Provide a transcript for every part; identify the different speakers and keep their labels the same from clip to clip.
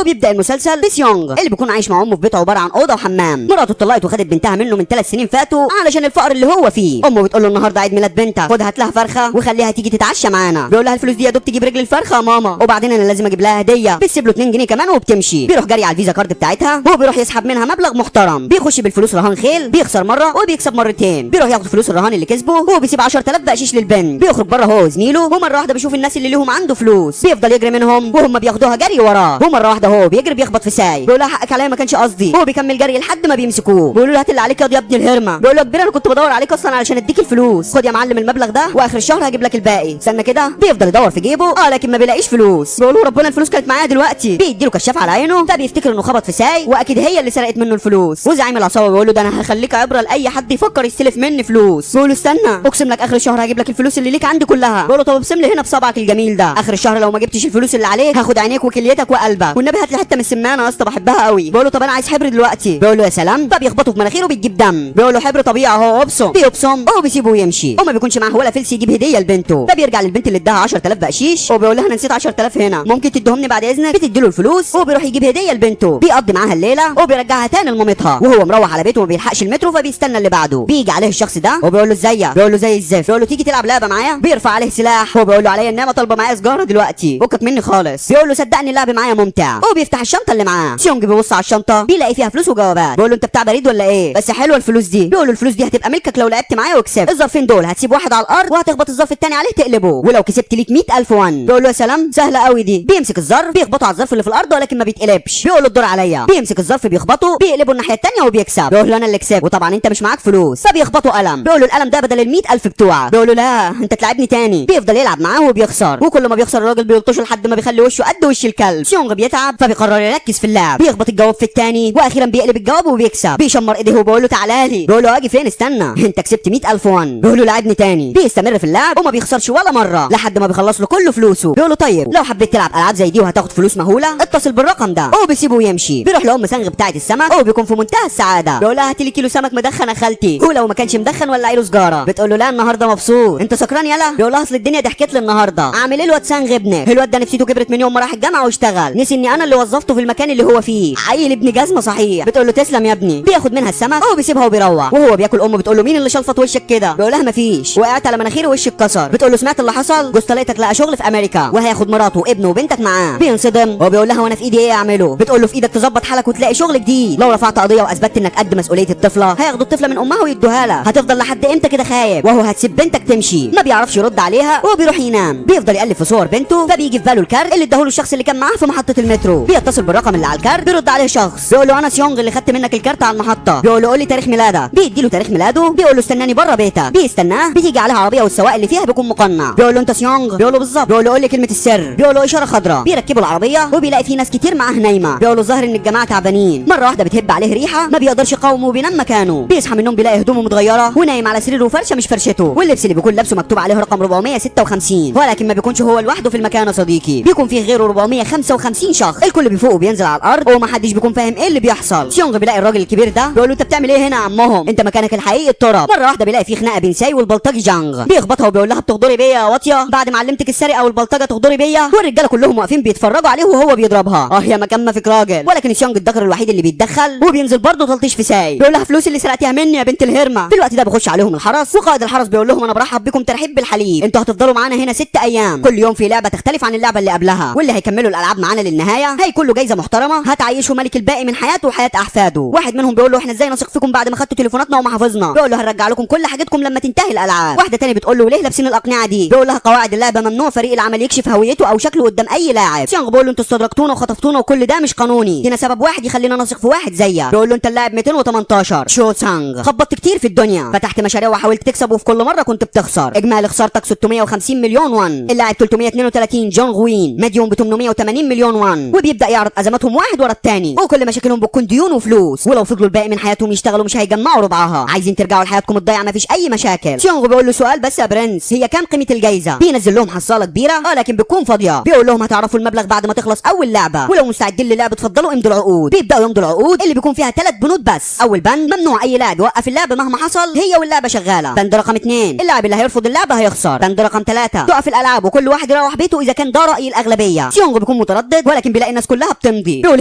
Speaker 1: وبيبدا المسلسل بسيونغ اللي بيكون عايش مع امه في بيت عبارة عن اوضة وحمام. مراته اتطلقت وخدت بنتها منه من 3 سنين فاتوا علشان الفقر اللي هو فيه. امه بتقول له النهارده عيد ميلاد بنتك، خد هات لها فرخة وخليها تيجي تتعشى معانا. بيقول لها الفلوس دي يا دوب تجيب رجل الفرخه يا ماما، وبعدين انا لازم اجيب لها هديه. بتسيب له 2 جنيه كمان وبتمشي. بيروح جري على ال Visa card بتاعتها وبيروح يسحب منها مبلغ محترم. بيخش بالفلوس رهان خيل، بيخسر مرة وبيكسب مرتين. بيروح ياخد فلوس الرهان اللي كسبه وبيسيب 10000 بقشيش للبنت. بيخرج بره هو وزميله، ومرة واحدة بيشوف الناس اللي ليهم عنده فلوس، بيفضل يجري منهم وهم بياخدوها جري وراه. ومرة واحدة هو بيجري بيخبط في ساي، بيقول لها حقك عليا ما كانش قصدي. هو بيكمل جري لحد ما بيمسكوه، بيقولوا له هات اللي عليك يا ابن الهرمه. بيقول له يا كبير انا كنت بدور عليك اصلا علشان اديك الفلوس، خد يا معلم المبلغ ده واخر الشهر هجيب لك الباقي. استنى كده، بيفضل يدور في جيبه لكن ما بيلاقيش فلوس. بيقول له ربنا الفلوس كانت معايا دلوقتي. بيديله كشاف على عينه، فبيفتكر انه خبط في ساي واكيد هي اللي سرقت منه الفلوس. وزعيم العصابة بيقول له ده انا هخليك عبره لاي حد يفكر يستلف مني فلوس. بيقول له استنى اقسم لك اخر الشهر هجيب لك الفلوس اللي ليك عندي كلها. بيقول له طب ابسم لي هنا بصبعك الجميل ده، اخر الشهر لو ما جبتش الفلوس اللي عليك هاخد عينيك وكليتك وقلبك، والنبي هات لي حتة من السمانه يا اسطى بحبها قوي. بيقول له طب انا عايز حبر دلوقتي. بيقول له يا سلام. فبيخبطه في مناخيره بتجيب دم. بيقول له حبر طبيعي اهو، ابصم. بيبصم وبيسيبه ويمشي، وما بيكونش معاه ولا فلس يجيب هديه لبنته. فبيرجع للبنت اللي اداها 10000 بقشيش وبيقول لها انا نسيت 10000 هنا، ممكن تديهمني بعد اذنك؟ بتدي له الفلوس وبيروح يجيب هديه لبنته. بيقضي معاها الليلة وبيرجعها تاني لمامتها. وهو مروح على بيته وما بيلحقش المترو فبيستنى اللي بعده. بيجي عليه الشخص ده وبيقول له ازيك؟ بيقول له زي الزفت. بيقول له تيجي تلعب لعبه معايا؟ بيرفع عليه سلاح وبيقول له عليا النعمة طالبه معايا سجاره دلوقتي، فكك مني خالص. بيقول له صدقني اللعب معايا ممتع. وبيفتح الشنطة اللي معاه. سيونج بيبص على الشنطة بيلاقي فيها فلوس وجوابات. بيقول له انت بتاع بريد ولا ايه؟ بس حلوة الفلوس دي. بيقول له الفلوس دي هتبقى ملكك لو لعبت معايا وكسبت. الظرفين دول هتسيب واحد على الارض وهتخبط الظرف الثاني عليه تقلبه، ولو كسبت ليك 100000 وان. بيقول له يا سلام سهلة قوي دي. بيمسك الظرف بيخبطه على الظرف اللي في الارض ولكن ما بيتقلبش. بيقول له الدور عليا. بيمسك الظرف بيخبطه بيقلبه الناحية الثانية وبيكسب. بيقول له انا اللي كسبت وطبعا انت مش معاك فلوس. فبيخبطه قلم. بيقول له القلم ده بدل ال 100000 بتوعك. بيقول له لا انت تلعبني تاني. بيفضل يلعب معاه وبيخسر، وكل ما بيخسر الراجل بيلطشه لحد ما بيخلي وشه قد وش الكلب. سيونغ بيتعب فبيقرر يركز في اللعب. بيخبط الجواب في الثاني واخيرا بيقلب الجواب وبيكسب. بيشمر ايديه وبيقول له تعالى لي. بيقول له اجي فين؟ استنى انت كسبت 100000 وان. بيقول له لعبني تاني. بيستمر في اللعب وما بيخسرش ولا مرة لحد ما بيخلص له كل فلوسه. بيقول له طيب لو حبيت تلعب العاب زي دي وهتاخد فلوس مهولة اتصل بالرقم ده. وبيسيبه ويمشي. بيروح لام سانغ بتاعه السمك وبيكون في منتهى السعادة. بيقول لها هاتي لي كيلو سمك مدخن يا خالتي، ولو ما كانش مدخن ولا له سجاره. بتقول له لا النهارده مبسوط، انت سكران يلا. بيقول لها اصل الدنيا ضحكت لي النهارده، اعمل ايه الواد سانغ ابنك؟ الواد ده نفسيته كبرت من يوم ما راح الجامعة واشتغل، نسي اني انا اللي وظفته في المكان اللي هو فيه، عيل ابن جزمه صحيح. بتقول له تسلم يا ابني. بياخد منها السمك وبيسيبها وبيروح. وهو بياكل امه بتقول له مين اللي شلفط وشك كده؟ بيقول لها مفيش، وقعت على مناخيري وشي اتكسر. بتقول له سمعت اللي حصل؟ جوز طليقتك لقى شغل في امريكا وهياخد مراته وابنه وبنتك معاه. بينصدم وبيقول لها وانا في ايدي ايه اعمله؟ بتقول له في ايدك تظبط حالك وتلاقي شغل جديد، لو رفعت قضية واثبتت انك قد مسؤولية الطفلة هياخدوا الطفلة من امها ويدوها لها، هتفضل لحد امتى كده خايب؟ وهو هتسيب بنتك تمشي. ما بيعرفش يرد عليها وبيروح ينام. بيفضل يقلب في صور بنته، فبيجي في باله الكارت اللي اداهوله الشخص اللي كان معاه في محطة المترو. بيتصل بالرقم اللي على الكارت، بيرد عليه شخص بيقول له انا سيونغ اللي خدت منك الكارت على المحطة. بيقول له قول لي تاريخ ميلادك. بيدي له تاريخ ميلاده. بيقول له استناني بره بيتك. بيستناه. بتيجي عليها عربية والسواق اللي فيها بيكون مقنع. بيقول له انت سيونغ؟ بيقول له بالظبط. بيقول له قول لي كلمة السر. بيقول له اشارة خضراء. بيركبوا العربية وبيلاقي في ناس كتير معاه نايمة. بيقول له الظاهر ان الجماعة تعبانين. مرة واحدة بتهب عليه ريحه ما بيقدرش يقاومه وبينام مكانه. بيصحى من النوم بيلاقي هدومه متغيرة ونايم على سريره وفرشه مش فرشته، واللبس اللي بيكون لابسه مكتوب عليه رقم 456، ولكن ما بيكونش هو لوحده في المكان يا صديقي، بيكون فيه غيره 455 شخص. الكل بيفوق وبينزل على الارض ومحدش بيكون فاهم ايه اللي بيحصل. سيونغ بيلاقي الراجل الكبير ده بيقول له انت بتعمل ايه هنا يا عمهم؟ انت مكانك الحقيقي التراب. مرة واحدة بيلاقي في خناقه بين ساي والبلطجي جانغ. بيخبطها وبيقول لها بتغدري بيا يا واطية، بعد ما علمتك السرقة والبلطجه تغدري بيا. والرجاله كلهم واقفين بيتفرجوا عليه وهو بيضربها. يا مكان ما فيك راجل. ولكن سيونغ الذكر الوحيد اللي بيتدخل وبينزل برضه تلطيش في ساي. بيقول لها فلوس اللي سرقتيها مني يا بنت الهرمه. في الوقت ده بيخش عليهم الحرس، وقائد الحرس بيقول لهم انا برحب بكم ترحيب بالحليب، انتوا هتفضلوا معانا هنا 6 ايام، كل يوم في لعبه تختلف عن اللعبة اللي قبلها، واللي هيكملوا الالعاب معانا للنهاية هيكون له جايزة محترمه هتعيشه ملك الباقي من حياته وحياه احفاده. واحد منهم بيقول له احنا ازاي نثق فيكم بعد ما خدتوا تليفوناتنا ومحافظنا؟ بيقول له هنرجع لكم كل حاجتكم لما تنتهي الالعاب. واحدة تاني بتقول له ليه لابسين الاقنعة دي؟ بيقول لها قواعد اللعبة ممنوع فريق العمل يكشف هويته او شكله قدام اي لاعب. سيونغ بيقول له انتوا استدركتونا وخطفتونا وكل ده مش قانوني، هنا سبب واحد يخلينا نثق في واحد زيك. بيقول له انت اللاعب 218 شو سانغ، خبطت كتير في الدنيا، فتحت مشاريع وحاولت تكسب وفي كل مرة كنت بتخسر، اجمالي خسارتك 650 مليون وان. اللاعب 332 جون غوين مديون ب 880 مليون وان. وبيبدا يعرض ازماتهم واحد ورا الثاني، وكل مشاكلهم بتكون ديون وفلوس، ولو فضلوا الباقي من حياتهم يشتغلوا مش هيجمعوا ربعها. عايزين ترجعوا لحياتكم الضايعه مفيش اي مشاكل. سيونغ بيقول له سؤال بس يا برنس، هي كام قيمة الجايزة؟ بينزل لهم حصاله كبيرة لكن بتكون فاضية. بيقول لهم هتعرفوا المبلغ بعد ما تخلص اول لعبه، ولو مستعدين للعب اتفضلوا امضوا العقود. بيبداوا يمضوا العقود اللي بيكون فيها 3 بنود بس. اول بند ممنوع اي لاعب يوقف اللعب مهما حصل، هي واللعبة شغالة. بند رقم 2 اللاعب اللي هيرفض اللعبة هيخسر. بند رقم 3 تقف الالعاب وكل واحد يروح بيته اذا كان ده راي الاغلبية. سيونغ بيكون متردد ولكن بيلاقي الناس الناس كلها بتمضي. بيقول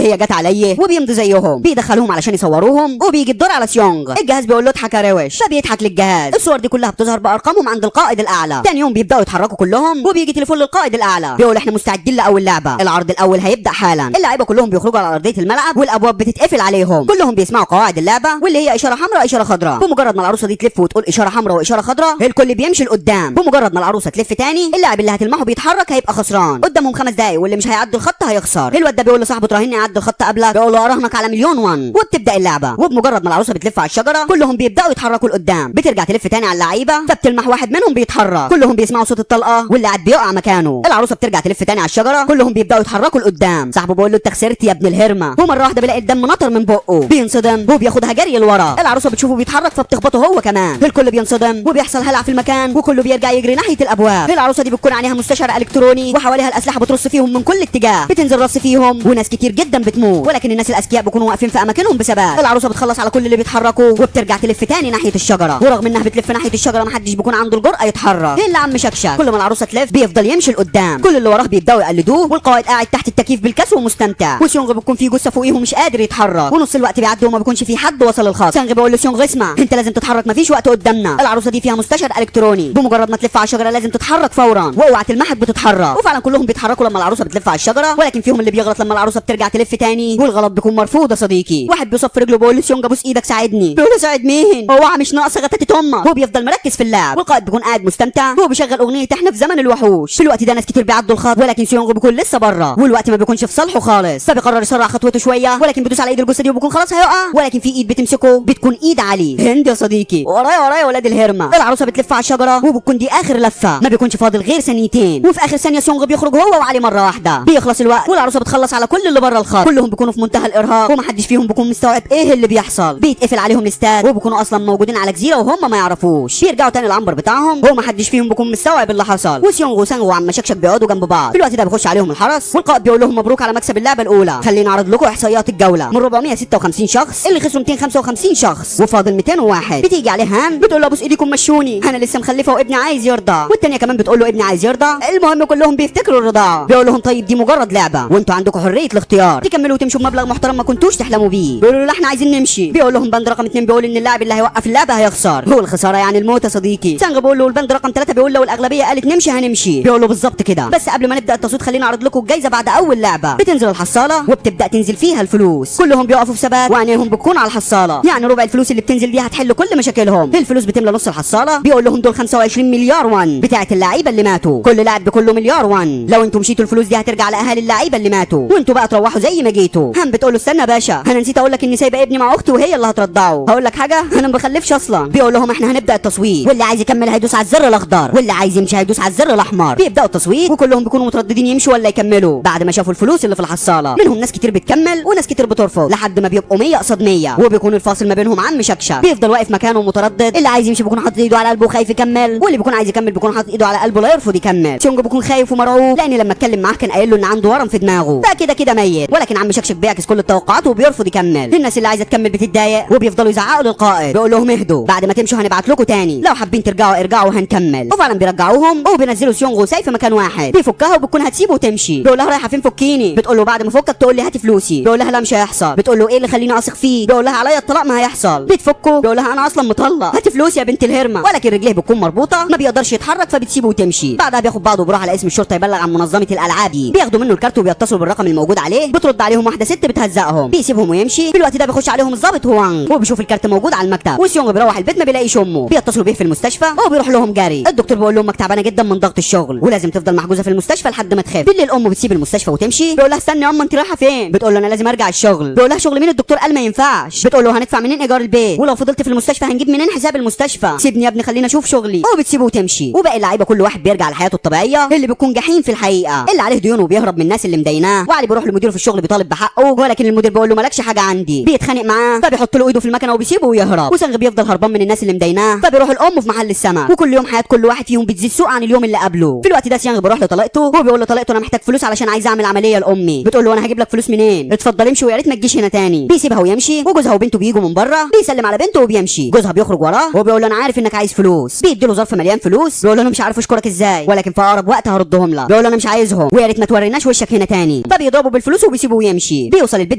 Speaker 1: هي جت عليا وبيمضي زيهم. بيدخلوهم علشان يصوروهم وبيجي الدور على سيونغ. الجهاز بيقول له اضحك يا روش، فبيضحك للجهاز. الصور دي كلها بتظهر بارقامهم عند القائد الاعلى. تاني يوم بيبداوا يتحركوا كلهم وبيجي تليفون للقائد الاعلى بيقول احنا مستعدين لاول لعبه، العرض الاول هيبدا حالا. اللعيبة كلهم بيخرجوا على ارضية الملعب والابواب بتتقفل عليهم. كلهم بيسمعوا قواعد اللعبة واللي هي اشارة حمراء اشارة خضراء. بمجرد ما العروسة دي تلف وتقول اشارة حمراء واشاره خضراء الكل بيمشي لقدام. بمجرد ما العروسة تلف تاني اللاعب اللي هتلمحه بيتحرك هيبقى خسران. قدامهم 5 دقايق واللي مش هيعدي الخط هيخسر. الواد ده بيقول لصاحبه تراهني اعدي الخط قبلك، بيقول له اراهنك على مليون وان. وبتبدا اللعبة. وبمجرد ما العروسة بتلف على الشجرة كلهم بيبداوا يتحركوا لقدام. بترجع تلف تاني على اللعيبة فبتلمح واحد منهم بيتحرك. كلهم بيسمعوا صوت الطلقة واللاعب بيقع مكانه. العروسة بترجع تلف تاني على الشجرة كلهم بيبداوا يتحركوا لقدام. صاحبه بيقول له انت خسرت يا ابن الهرمه. ومرة واحدة بيلاقي الدم نطر من بقه، بينصدم وبياخدها جري لورا. العروسة بتشوفه بيتحرك فبتخبطه هو كمان. الكل بينصدم وبيحصل هلع في المكان وكله بيرجع يجري ناحية الابواب. العروسة دي بتكون عليها مستشعر الكتروني وحواليها الاسلحة بترص فيهم من كل اتجاه، بتنزل رص فيهم وناس كتير جدا بتموت، ولكن الناس الاذكياء بيكونوا واقفين في اماكنهم بثبات. العروسة بتخلص على كل اللي بيتحركوا وبترجع تلف تاني ناحية الشجرة، ورغم انها بتلف ناحية الشجرة محدش بيكون عنده الجرأة يتحرك الا عم شكشك. كل ما العروسة تلف بيفضل يمشي لقدام، كل اللي وراه بيبداوا يقلدوه والقائد قاعد تحت التكييف بالكاس ومستمتع. وسيونغ بيكون في جثة فوقيه ومش قادر يتحرك، ونص الوقت بيعدي وما بيكونش في حد وصل الخط. سانغ بيقول لسيونغ اسمع انت لازم تتحرك مفيش وقت قدامنا. العروسة دي فيها مستشعر الكتروني، بمجرد ما تلف على الشجرة لازم تتحرك فورا واوعى تلمحك بتتحرك. وفعلا كلهم بيتحركوا لما العروسة بتلف على الشجرة، ولكن فيهم اللي بيغلط لما العروسة بترجع تلف تاني والغلط بيكون مرفوض يا صديقي. واحد بيصف رجله بيقول لسيونغ ابوس ايدك ساعدني، بيقول له ساعد مين؟ اوعى مش ناقصه غتاتة امك. هو بيفضل مركز في اللعب والقائد بيكون قاعد مستمتع وهو بيشغل اغنية احنا في زمن الوحوش. في الوقت ده ناس كتير بيعدوا الخط ولكن سيونغ بيكون لسه بره والوقت ما بيكونش في صالحه خالص، فبيقرر يسرع خطوته شوية ولكن بيدوس على ايد الجثة دي وبيكون خلاص هيقع، ولكن في ايد بتمسكه بتكون ايد علي هند يا صديقي. ورايا ورايا ولاد الهرمه. العروسة بتلف على الشجرة وبتكون دي اخر لفه، ما بيكونش فاضل غير ثانيتين، وفي اخر ثانية سيونغ بيخرج هو وعلي مرة واحدة. بيخلص الوقت والعروسه بتخلص على كل اللي بره الخط. كلهم بيكونوا في منتهى الارهاق ومحدش فيهم بيكون مستوعب ايه اللي بيحصل. بيتقفل عليهم الاستاد وبيكونوا اصلا موجودين على جزيرة وهم ما يعرفوش. بيرجعوا تاني العنبر بتاعهم ومحدش فيهم بيكون مستوعب اللي حصل. وسيونغ وسانغ وعم شكشك بيقعدوا جنب بعض. في الوقت ده بيخش عليهم الحرس والقائد بيقول لهم مبروك على مكسب اللعبة الاولى، خلينا اعرض لكم احصائيات الجولة. من 456 شخص اللي خسروا 255 شخص وفاضل 201. بتيجي عليه هان بتقول له ابوس ايديكم مشوني انا لسه مخلفه وابني عايز يرضع، والثانية كمان بتقول له ابني عايز يرضع. المهم كلهم بيفتكروا الرضاعة. بيقول لهم طيب دي مجرد لعبه وانتوا عندكم حرية الاختيار تكملوا وتمشوا بمبلغ محترم ما كنتوش تحلموا بيه. بيقولوا له احنا عايزين نمشي. بيقول لهم بند رقم 2 بيقول ان اللاعب اللي هيوقف اللعبة هيخسر، هو الخسارة يعني الموت يا صديقي. سانغ بيقول له البند رقم 3 بيقول لو الاغلبية قالت نمشي هنمشي. بيقول له بالظبط كده، بس قبل ما نبدا التصويت خلينا اعرض لكم الجايزة بعد اول لعبه. بتنزل الحصاله وبتبدا تنزل فيها الفلوس. كلهم بيقفوا في ثبات وعينيهم بتكون على الحصاله، يعني ربع الفلوس اللي بتنزل دي هتحل كل مشاكلهم. الفلوس بتملى نص الحصاله. بيقول لهم دول 25 مليار وان بتاعه اللعيبة اللي ماتوا، كل لاعب بكله مليار وان. لو انتوا مشيتوا الفلوس دي هترجع لاهالي اللعيبة اللي ماتوا وانتوا بقى تروحوا زي ما جيتوا. هم بتقول له استنى يا باشا انا نسيت اقول لك اني سايبه ابني مع اختي وهي اللي هترضعه. هقول لك حاجة انا ما بخلفش اصلا. بيقول لهم احنا هنبدا التصويت واللي عايز يكمل هيدوس على الزر الاخضر واللي عايز يمشي هيدوس على الزر الاحمر. بيبداوا التصويت وكلهم بيكونوا مترددين يمشوا ولا يكملوا بعد ما شافوا الفلوس اللي في الحصاله. منهم ناس كتير بتكمل وناس كتير بترفض لحد ما بيبقوا 100 قصاد 100 وبيكون الفاصل ما بينهم عم شكشه. بيفضل واقف مكانه متردد، اللي عايز يمشي بيكون حاطط ايده على قلبه وخايف يكمل، واللي بيكون عايز يكمل بيكون حاطط ايده على قلبه لا يرفض يكمل. سيونج بيكون خايف ومرعوب لان لما اتكلم معاه كان قايل له ان عنده ورم في دماغه فكده كده ميت، ولكن عم شكشك بيعكس كل التوقعات وبيرفض يكمل. الناس اللي عايزه تكمل بتتضايق وبيفضلوا يزعقوا للقائد بيقول لهم اهدوا بعد ما تمشوا هنبعت لكم تاني، لو حابين ترجعوا ارجعوا وهنكمل. وفعلا بيرجعوهم وبينزلوا سيونغ وساي في مكان واحد. بيفكها وبتكون هتسيبه وتمشي. بيقول لها رايحة فين فكيني؟ بتقول له بعد ما فكك تقول لي هاتي فلوسي. بيقول لها لا مش هيحصل. بتقول له ايه اللي خليني اثق فيه؟ بيقول لها عليا الطلاق ما هيحصل. بتفكه بيقول لها انا اصلا مطلق هاتي فلوسي يا بنت الهرمه، ولكن رجليه بتكون مربوطة ما بيقدرش يتحرك فبتسيبه وتمشي. بعدها بياخد بعضه وبيروح على اسم الشرطة يبلغ عن منظمة الالعاب دي. بياخدوا منه الكارت وبيتصلوا بالرقم الموجود عليه. بترد عليهم واحدة ست بتهزقهم بيسيبهم ويمشي. في الوقت ده بيخش عليهم الضابط هوانج وبيشوف الكارت موجود على المكتب. وسيونغ بيروح البيت ما بيلاقيش امه. بيتصلوا بيه في المستشفى وبيروح لهم جري. الدكتور بيقول له امك تعبانة جدا من ضغط الشغل ولازم تفضل محجوزة في المستشفى لحد ما تخف. بالليل امه بتسيب المستشفى وتمشي. بيقول لها استني يا امه انت رايحة فين؟ بتقول له انا لازم ارجع الشغل. بيقول لها شغل مين؟ الدكتور قال ما ينفعش. بتقول له هندفع منين ايجار البيت؟ ولو فضلت في المستشفى هنجيب منين حساب المستشفى؟ سيبني يا ابني خلينا اشوف شغلي. وبتسيبه وتمشي. وباقي اللعيبة كل واحد بيرجع لحياته الطبيعية اللي بتكون جحيم في الحقيقة. اللي عليه ديون وبيهرب من الناس اللي مديناه، وعلي بيروح لمديره في الشغل بيطالب بحقه ولكن المدير بيقول له مالكش حاجة عندي. بيتخانق معاه فبيحط له ايده في المكنه وبيسيبه ويهرب. وسانغ بيفضل هربان من الناس اللي مديناه فبيروح الام في محل السمك. وكل يوم حياة كل واحد فيهم بتزيد سوء عن اليوم اللي قبله. في الوقت ده سيانغ بيروح لطليقته وبيقول له طليقته انا محتاج فلوس علشان عايز اعمل عملية لامي. بتقول له انا هجيب لك فلوس منين؟ اتفضل امشي ويا ريت ما تجيش هنا تاني. بيسيبها ويمشي. وجوزها وبنته بيجوا من بره. بيسلم على بنته وبيمشي. جوزها بيخرج وراه وبيقول له انا عارف انك عايز فلوس. بيديله ظرف مليان فلوس. بيقول له انا مش عارف اشكرك ازاي ولكن في اقرب وقت هردهم لك. بيقول له انا مش عايزهم ويا ريت ما توريناش وشك هنا تاني. تاني، فبيضربه بالفلوس وبيسيبه ويمشي. بيوصل البيت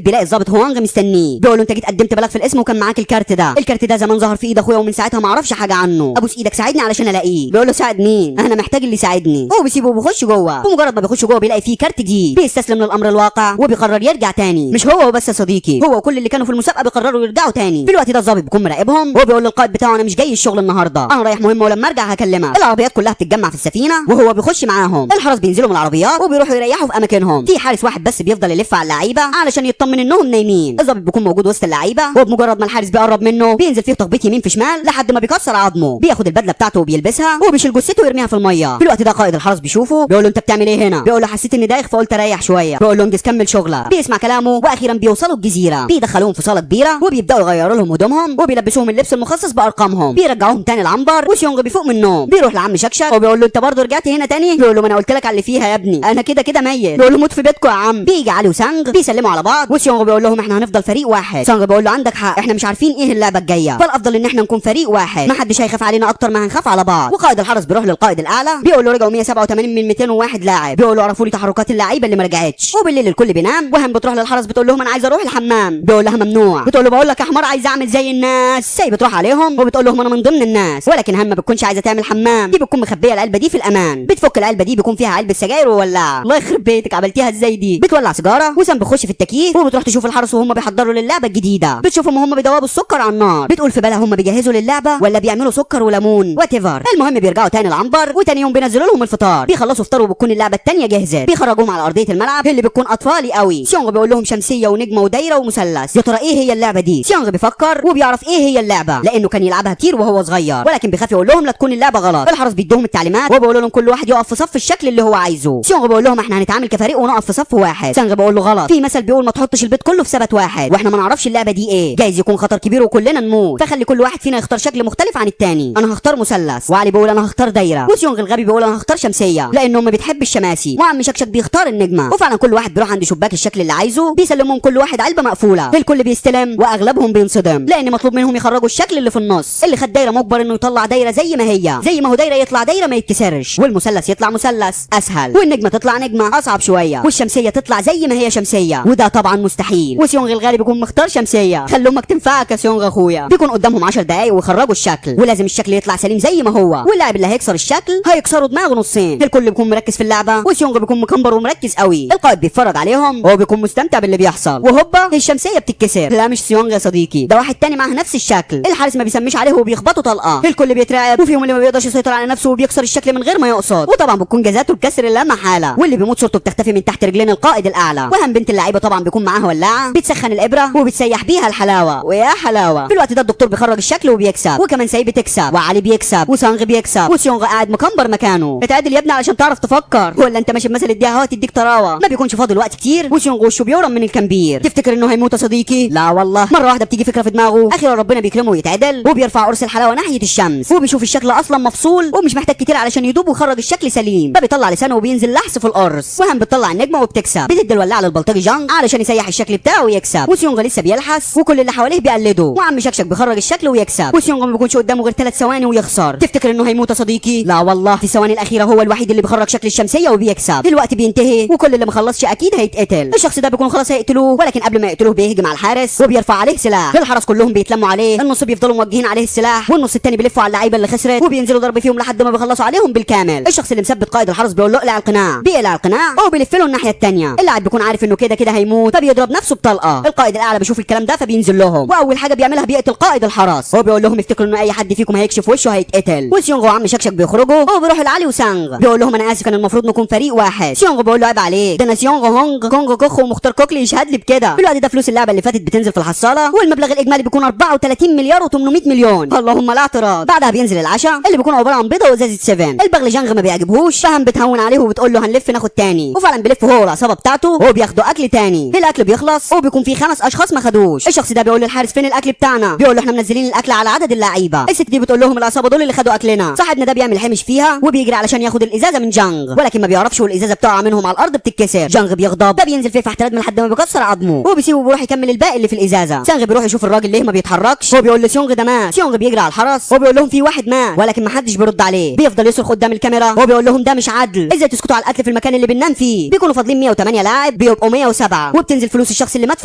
Speaker 1: بيلاقي الضابط هوانغ مستنيه، بيقول له انت جيت قدمت بلاغ في القسم وكان معاك الكارت ده، الكارت ده زمان ظهر في ايد اخويا ومن ساعتها ما اعرفش حاجة عنه، ابوس ايدك ساعدني علشان الاقيه. بيقول له ساعد مين؟ انا محتاج اللي يساعدني. هو بيسيبه وبيخش جوه. بمجرد ما بيخش جوه بيلاقي فيه كارت جديد، بيستسلم للامر الواقع وبيقرر يرجع تاني. مش هو وبس يا صديقي، هو وكل اللي كانوا في المسابقة بيقرروا يرجعوا تاني. في الوقت ده الضابط بيكون مراقبهم وبيقول للقائد بتاعه انا مش جاي الشغل النهارده، انا رايح مهمة ولما ارجع هكلمك. العربيات كلها بتتجمع في السفينة وهو بيخش معاهم. الحرس بينزلوا من العربيات وبيروحوا يريحوا في اماكنهم. في حارس واحد بس بيفضل يلف على اللعيبة علشان يطمن انهم نايمين. الضابط بيكون موجود وسط اللعيبة، وبمجرد ما الحارس بيقرب منه بينزل فيه تخبيط يمين في شمال لحد ما بيكسر عظمه. بياخد البدلة بتاعته وبيلبسها وبيشيل جثته ويرميها في المية. في الوقت ده قائد الحرس بيشوفه بيقول له انت بتعمل ايه هنا؟ بيقول له حسيت اني دايخ فقلت اريح شوية. بيقول له انجز كمل شغلك. بيسمع كلامه واخيرا بيوصلوا الجزيرة. بيدخلوهم في صاله كبيرة وبيبداوا يغيروا لهم هدومهم وبيلبسوهم اللبس المخصص بارقامهم. بيرجعوهم تاني العنبر وسيونغ بيفوق من النوم. بيروح لعم شكشك وبيقول له انت برضه رجعت هنا تاني؟ بيقول له ما انا قلت لك على اللي فيها يا ابني، انا كده كده ميت. بيقول له موت في بيتكم يا عم. بيجي علي وسانغ بيسلموا على بعض وسيونغ بيقول لهم احنا هنفضل فريق واحد. سانغ بيقول له عندك حق، احنا مش عارفين ايه اللعبة الجاية، فالافضل ان احنا نكون فريق واحد، ما حدش هيخاف علينا اكتر ما هنخاف على بعض. وقائد الحرس بيروح للقائد الاعلى بيقول له رجعوا 187 من 201 لاعب. بيقول له عرفوا لي تحركات اللعيبة اللي ما رجعتش. وبالليل الكل بينام وهم بتروح للحرس بتقول لهم انا عايزه اروح الحمام. بيقول لها ممنوع. بتقول له بقول لك يا حمار عايزه اعمل زي الناس. ساي بتروح عليهم وبتقول لهم انا من ضمن الناس، ولكن هم ما بتكونش عايزه تعمل حمام، دي بتكون مخبيه العلبة دي في الامان. بتفك العلبة دي بيكون فيها علبة سجاير وولعه. الله يخرب بيتك عملتيها ازاي دي؟ بتولع سيجارة وسام بيخش في التكييف وبتروح تشوف الحرس وهم بيحضروا للعبة الجديدة. بتشوفهم وهم بيدوبوا السكر على النار. بتقول في بالها هم بيجهزوا للعبة ولا بيعملوا سكر وليمون whatever. المهم بيرجعوا تاني العنبر وتاني يوم بينزلوا لهم الفطار. بيخلصوا فطار وبتكون اللعبة التانية جاهزة. بيخرجوهم على ارضية الملعب اللي بتكون اطفالي قوي. سيونغ بيقول لهم شمسية ونجمه ودايره ومثلث. يا ترى ايه هي اللعبة دي؟ سيونغ بيفكر وبيعرف ايه هي اللعبة لانه كان يلعبها كتير وهو صغير، ولكن بيخاف يقول لهم لا تكون اللعبة غلط. الحرس بيدوهم التعليمات وبيقولوا لهم كل واحد يقف في صف الشكل اللي هو عايزه. سيونغ بيقول لهم احنا هنتعامل كفريق ونقف في صف واحد. سانغ بيقول له غلط، في مثل بيقول ما تحطش البيت كله في سبت واحد، واحنا ما نعرفش اللعبة دي ايه، جايز يكون خطر كبير وكلنا نموت، فخلي كل واحد فينا يختار شكل مختلف عن التاني. انا هختار مثلث، وعلي بيقول انا هختار دايرة، وسيونغ الغبي بيقول انا هختار شمسية لان امي بتحب الشماسي، وعم شكشك بيختار النجمة. وفعلا كل واحد بيروح عند شباك الشكل اللي عايزه، بيسلمهم كل واحد علبة مقفولة، الكل بيستلم واغلبهم بينصدم لان مطلوب منهم يخرجوا الشكل اللي في النص. اللي خد دايرة مجبر انه يطلع دايرة زي ما هي، زي ما هو دايرة يطلع دايرة ما يتكسرش، والمثلث يطلع مثلث اسهل، والنجمه تطلع نجمه اصعب شوية، والشمسيه تطلع زي ما هي شمسية، وده طبعا مستحيل. وسيونغ الغالي بيكون مختار شمسية. خلي امك تنفعك يا سيونغ اخويا. بيكون قدامهم 10 دقايق ويخرجوا الشكل، ولازم الشكل يطلع سليم زي ما هو، واللاعب اللي هيكسر الشكل هيكسروا دماغه نصين. الكل بيكون مركز في اللعبة وسيونغ بيكون مكمبر ومركز قوي. القائد بيتفرج عليهم وهو بيكون مستمتع باللي بيحصل، وهوبا الشمسية بتتكسر. لا مش سيونغ يا صديقي، ده واحد تاني معاه نفس الشكل. الحارس ما بيسميش عليه وبيخبطه طلقه. الكل بيترعب وفيهم اللي ما بيقدرش يسيطر على نفسه وبيكسر الشكل من غير ما يقصد، وطبعا بتكون جزاته الكسر لا محالة، واللي بيموت صورته بتختفي من تحت رجلين القائد الاعلى. وهم بنت اللعيبة طبعا بيكون معاها ولاعه بتسخن الابره وبتسيح بيها الحلاوة، ويا حلاوة. في الوقت ده الدكتور بيخرج الشكل وبيكسب، وكمان ساي بتكسب، وعلي بيكسب، وسانغ بيكسب، وسيونغ قاعد مكمبر مكانه. اتعدل يا ابني علشان تعرف تفكر، ولا انت ماشي بمثل اديها هوا تديك طراوه. ما بيكونش فاضل وقت كتير وسيونغ وشه بيورم من الكمبير. تفتكر انه هيموت يا صديقي؟ لا والله. مرة واحدة بتيجي فكرة في دماغه، اخيرا ربنا بيكرمه ويتعدل، وبيرفع قرص الحلاوة ناحية الشمس، وبيشوف الشكل اصلا مفصول ومش محتاج كتير علشان يدوب ويخرج الشكل سليم. فبيطلع لسانه وبينزل لحس في القرص، وهم بتطلع النجمة وبتكسب. بتدي الولاعه للبلطجي جانج علشان يسيح الشكل بتاعه ويكسب، وسيونغ لسه بيلحس وكل اللي حواليه بيقلده، وعم شكشك بيخرج الشكل ويكسب، وسيونغ ما بيكونش قدامه غير 3 ثواني ويخسر. تفتكر انه هيموت يا صديقي؟ لا والله. في الثواني الاخيرة هو الوحيد اللي بيخرج شكل الشمسية وبيكسب. الوقت بينتهي وكل اللي ما خلصش اكيد هيتقتل. الشخص ده بيكون خلاص هيقتلوه، ولكن قبل ما يقتلوه بيهجم على الحارس وبيرفع عليه سلاح. الحرس كلهم بيتلموا عليه، النص بيفضلوا موجهين عليه السلاح، والنص الثاني بيلفوا على اللعيبة اللي خسرت وبينزلوا ضرب فيهم لحد ما بيخلصوا عليهم بالكامل. الشخص اللي مثبت قائد الحرس بيقول له اقلع القناع، بيقلع القناع وبيلف له الناحية الثانية. اللاعب بيكون عارف انه كده كده هيموت فبيضرب نفسه بطلقه. القائد الاعلى بيشوف الكلام ده فبينزل لهم، واول حاجة بيعملها بيقتل قائد الحرس. هو بيقول لهم افتكروا ان اي حد فيكم هيكشف وشه هيتقتل. وسيونغ وعم شكشك بيخرجوا وبيروحوا لعلي وسانغ، بيقول لهم انا اسف كان المفروض نكون فريق واحد. سيونغ بيقول له عيب عليك، ده انا سيونغ هونج كونغ كوخ ومختار كوكلي يشهد لي بكده. في الوقت ده فلوس اللعبة اللي فاتت بتنزل في الحصاله، والمبلغ الاجمالي بيكون 34 مليار و800 مليون، اللهم لا اعتراض. بعدها بينزل العشاء اللي بيكون عبارة عن بيضة وازازه 7. البغل جانغ ما بيعجبهوش، فهم بتهون عليه وبتقول له هنلف ناخد تاني، وفعلا بيلف هو والعصابه بتاعته وبياخدوا اكل تاني. الاكل بيخلص وبيكون في 5 اشخاص ما خدوش. الشخص ده بيقول للحارس فين الاكل بتاعنا؟ بيقول له احنا منزلين الاكل على عدد اللعيبة. الست دي بتقول لهم العصابة دول اللي خدوا اكلنا. صاحبنا ده بيعمل حمش فيها وبيجري علشان ياخد الازازه من جانغ، ولكن ما بيعرفش والازازه بتقع منهم على الارض بتتكسر. جانغ بيغضب، ده بينزل فيه فحت ردم لحد ما بيكسر عظمه، وبيسيبه وبيروح يكمل الباقي اللي في الازازه. سانغ بيروح يشوف الراجل ليه ما بيتحركش، هو بيقول لسيونغ ده مات. سيونغ بيجري على الحرس وبيقول لهم في واحد مات، ولكن ما حدش بيرد عليه. بيفضل يصرخ قدام الكاميرا وبيقول لهم ده مش عدل، ازاي تسكتوا على القتل في المكان اللي بننام فيه. بيكونوا فاضلين فاضلين 108 لاعب بيبقوا 107، وبتنزل فلوس الشخص اللي مات في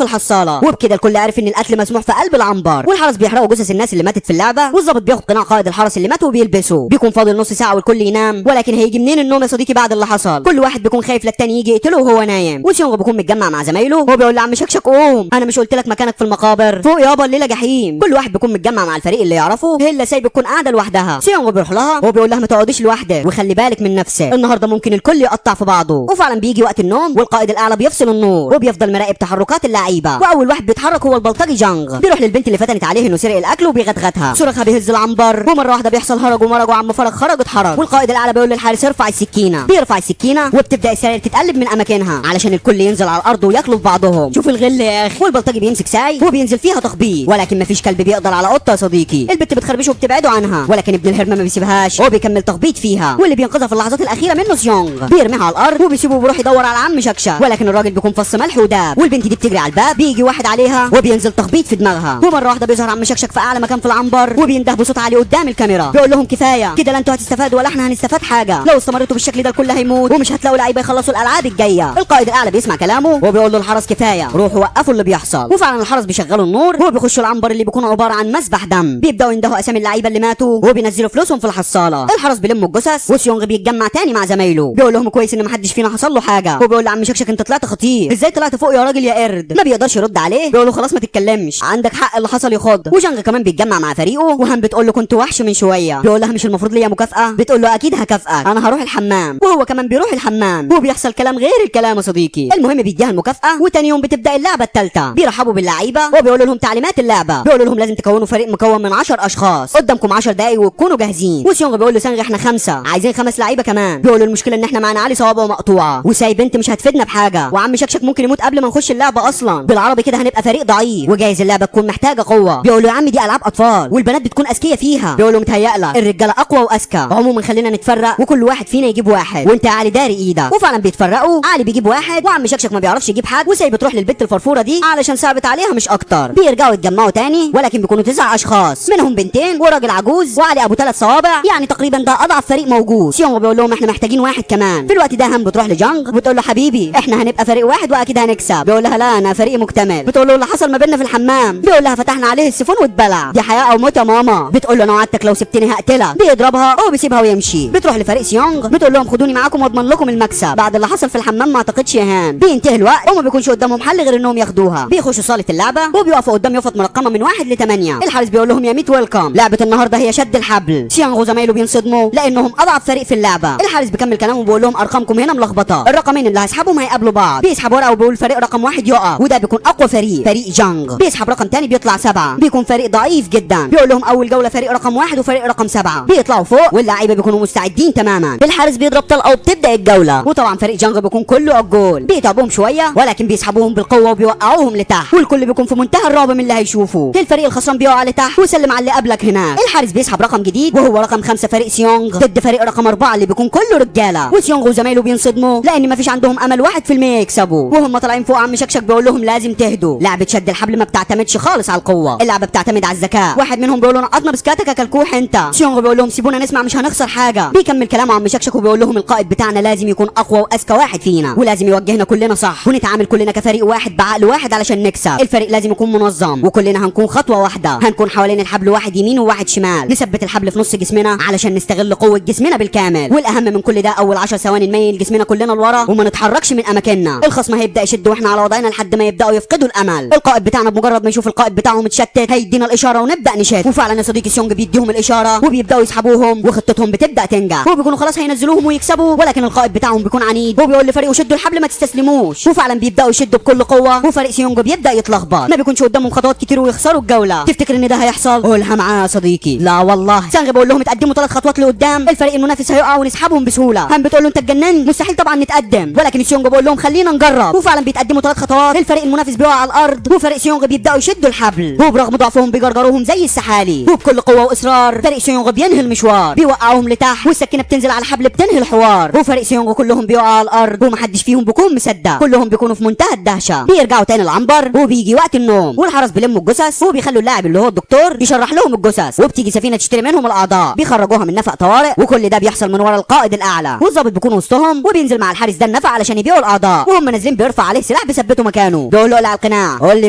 Speaker 1: الحصاله. وبكده الكل عارف ان القتل مسموح في قلب العنبر. والحرس بيحرقوا جثث الناس اللي ماتت في اللعبة، والظابط بياخد قناع قائد الحرس اللي مات وبيلبسه. بيكون فاضل نص ساعة والكل ينام، ولكن هيجي منين النوم يا صديقي بعد اللي حصل؟ كل واحد بيكون خايف للتاني يجي يقتله وهو نايم. وسيونغ بيكون متجمع مع زمايله وهو بيقول لعم شكشك قوم، انا مش قلت لك مكانك في المقابر؟ فوق يابا الليلة جحيم. كل واحد بيكون متجمع مع الفريق اللي يعرفه، هيلا ساي بتكون قاعدة لوحدها. سيونغ بيروح لها وهو بيقول لها ما تقعديش لوحدك وخلي بالك من نفسك، النهارده ممكن الكل يقطع في بعضه. وفعلا بيجي وقت النوم والقائد الاعلى بيفصل النور وبيفضل مراقب تحركات اللعيبة. واول واحد بيتحرك هو البلطجي جانغ، بيروح للبنت اللي فتنت عليه انه سرق الاكل وبيغتغتها، صرخها بيهز العنبر. ومرة واحدة بيحصل هرج ومرج وعم فرج خرج اتحرج. والقائد الاعلى بيقول للحارس ارفع السكينة، بيرفع السكينة وبتبدا السراير تتقلب من اماكنها علشان الكل ينزل على الارض وياكلوا في بعضهم. شوف الغل يا اخي. والبلطجي بيمسك ساي وبينزل فيها تخبيط، ولكن مفيش كلب بيقدر على قطة يا صديقي. البت بتخربشه وبتبعده عنها، ولكن ابن الهرمه ما بيسيبهاش وبيكمل تخبيط فيها. واللي بينقذها في اللحظات الاخيرة منه سيونغ، بيرميها على الارض وبيسيبه وبيروح يدور على عم شكشه، ولكن الراجل بيكون فص ملح وداب. والبنت دي بتجري على الباب، بيجي واحد عليها وبينزل تخبيط في دماغها. ومرة واحدة بيظهر عم شكشك في اعلى مكان في العنبر وبينده بصوت عالي قدام الكاميرا، بيقول لهم كفاية كده، لا انتوا هتستفادوا ولا احنا هنستفاد حاجة، لو استمرتوا بالشكل ده الكل هيموت ومش هتلاقوا لعيبة يخلصوا الالعاب الجاية. القائد الاعلى بيسمع كلامه وبيقول له الحرس كفاية، روحوا وقفوا اللي بيحصل. وفعلا الحرس بيشغلوا النور وبيخشوا العنبر اللي بيكون عبارة عن مسبح دم. بيبداوا يندهوا اسامي اللعيبة اللي ماتوا وبينزلوا فلوسهم في الحصاله. الحرس بيلموا الجثث وسيونغ بيتجمع تاني مع زمايله، بيقول لهم كويس ان محدش فينا حصل له حاجة. وبيقول لعم شكشك انت طلعت خطير، ازاي طلعت فوق يا راجل يا قرد؟ ما بيقدرش يرد عليه، بيقول له خلاص ما تتكلمش، عندك حق اللي حصل يخض. وجانغ كمان بيتجمع مع فريقه، وهان بتقول له كنت وحش من شوية، بيقول لها مش المفروض ليا مكافاة؟ بتقول له اكيد هكافئك، انا هروح الحمام. وهو كمان بيروح الحمام وبيحصل كلام غير الكلام يا صديقي. المهم بيديها المكافاة، وتاني يوم بتبدا اللعبة الثالثة. بيرحبوا باللعيبه وبيقولوا لهم تعليمات اللعبة، بيقولوا لهم لازم تكونوا فريق مكون من 10 اشخاص، قدامكم 10 دقايق وتكونوا جاهزين. وسيونغ بيقول لسانغ احنا 5، عايزين 5 لعيبة كمان. بيقولوا المشكلة ان احنا معانا علي صوابعه مقطوعة، وساي بنت مش هتفيدنا بحاجة، وعم شكشك ممكن يموت قبل ما نخش اللعبة اصلا، بالعربي كده هنبقى فريق ضعيف وجايز اللعبة تكون محتاجه قوة. بيقولوا يا عم دي العاب اطفال والبنات بتكون اذكياء فيها. بيقولوا متهيألك الرجالة اقوى واذكى، عموما خلينا نتفرق وكل واحد فينا يجيب واحد، وانت يا علي داري ايدك. وفعلا بيتفرقوا، علي بيجيب واحد وعم شكشك ما بيعرفش يجيب حد، وساي بتروح للبت الفرفوره دي علشان صعبت عليها مش اكتر. بيرجعوا يتجمعوا تاني، ولكن بيكونوا 9 اشخاص، منهم بنتين وراجل عجوز وعلي ابو 3 صوابع، يعني تقريبا ده اضعف فريق موجود. سيونغ بيقول لهم احنا محتاجين واحد كمان. في الوقت ده هم بتروح لجانغ وبتقول له حبيبي احنا هنبقى فريق واحد واكيد هنكسب. بيقول لها لا انا فريق مكتمل. بتقول له اللي حصل ما بيننا في الحمام. بيقول لها فتحنا عليه السيفون واتبلع، دي حياة او موت يا ماما. بتقول له انا وعدتك لو سبتني هقتلك. بيضربها وبيسيبها ويمشي. بتروح لفريق سيونغ بتقول لهم خدوني معاكم واضمن لكم المكسب، بعد اللي حصل في الحمام ما اعتقدش يا هان. بينتهي الوقت وما بيكونش قدامهم حل غير انهم ياخدوها. بيخشوا صاله اللعبة وبيقفوا قدام يافط مرقمه من 1 ل 8. الحارس بيقول لهم يا ميت welcome، لعبه النهارده هي شد الحبل. سيونغ وزمايله بينصدموا لانهم اضعف فريق في اللعبة. الحارس بيكمل كلامه وبيقول لهم ارقامكم هنا ملخبطة، الرقمين اللي هيسحبهم هيقابلوا بعض. بيسحب ورقة وبيقول فريق رقم 1 يقف، وده بيكون اقوى فريق، فريق جانغ. بيسحب رقم تاني بيطلع 7، بيكون فريق ضعيف جدا. بيقول لهم اول جولة فريق رقم 1 وفريق رقم 7. بيطلعوا فوق واللعيبة بيكونوا مستعدين تماما. الحارس بيضرب طلقه وبتبدا الجولة، وطبعا فريق جانغ بيكون كله على الجول. بيتعبوهم شوية ولكن بيسحبوهم بالقوة وبيوقعوهم لتحت، والكل بيكون في منتهى الرعب من اللي هيشوفه. الفريق الخسران بيقع لتحت وسلم على اللي قبلك هناك. الحارس بيسحب رقم جديد وهو رقم 5 فريق سيونغ ضد فريق رقم 4 اللي بيكون كله رجاله. وسيونغ وزمايله بينصدموا لان مفيش عندهم امل 1% يكسبوا. وهم طالعين فوق عم شكشك بيقول لهم لازم تهدوا، لعبه شد الحبل ما بتعتمدش خالص على القوة، اللعبة بتعتمد على الذكاء. واحد منهم بيقول له نقطنا بسكاتك يا كلكوح انت. سيونغ بيقول لهم سيبونا نسمع مش هنخسر حاجة. بيكمل كلامه عم شكشك وبيقول لهم القائد بتاعنا لازم يكون اقوى واذكى واحد فينا، ولازم يوجهنا كلنا صح، ونتعامل كلنا كفريق واحد بعقل واحد علشان نكسب. الفريق لازم يكون منظم وكلنا هنكون خطوة واحدة، هنكون حوالين الحبل واحد يمين وواحد شمال، نثبت الحبل في نص جسمنا علشان نستغل قوة جسمنا بالكامل. والاهم من كل ده اول 10 ثواني نميل جسمنا كلنا لورا وما نتحركش من اماكننا. الخصم هيبدا يشد واحنا على وضعنا لحد ما يبداوا يفقدوا الامل. القائد بتاعنا بمجرد ما يشوف القائد بتاعهم اتشتت هيدينا الاشارة ونبدا نشد. وفعلا يا صديقي سيونج بيديهم الاشارة وبيبداوا يسحبوهم وخطتهم بتبدا تنجح، وبيكونوا خلاص هينزلوهم ويكسبوا، ولكن القائد بتاعهم بيكون عنيد وبيقول لفريقه شدوا الحبل ما تستسلموش. وفعلا بيبداوا يشدوا بكل قوة وفريق سيونج بيبدا يتلخبط، ما بيكونش قدامهم خطوات كتير ويخسروا الجولة. تفتكر ان ده هيحصل؟ قولها معايا يا صديقي. لا والله. سانغ بيقول لهم اتقدموا 3 خطوات لقدام، الفريق المنافس هيقع ونسحبهم بسهولة. هم بتقول له انت اتجننت، مستحيل طبعا نتقدم، ولكن سيونج بيقول لهم خلينا نجرب. وفعلا بيتقدموا 3 خطوات، الفريق المنافس بيقع على الارض وفريق سيونج بيبداوا يشدوا الحبل، وبرغم ضعفهم بيجرجروهم زي السحالي، وبكل قوة واصرار فريق سيونج بينهي المشوار، بيوقعوهم لتحت والسكينة بتنزل على الحبل بتنهي الحوار، وفريق سيونج كلهم بيقعوا على الارض ومحدش فيهم بيكون مصدق، كلهم بيكونوا في منتهى الدهشة. بيرجعوا تاني العنبر وبيجي وقت النوم، والحرس بيلموا الجثث وبيخلوا اللاعب اللي هو الدكتور يشرح لهم الجثث، وبتيجي سفينة تشتري منهم الاعضاء، بيخرجوها من نفق طوارئ، وكل ده بيحصل من ورا القائد الاعلى، والظابط بيكون وسطهم وبينزل مع الحارس ده النفق علشان يبيعوا الاعضاء. وهم نازلين بيرفع عليه سلاح بيثبته مكانه، بيقول له اقلع القناع، قول لي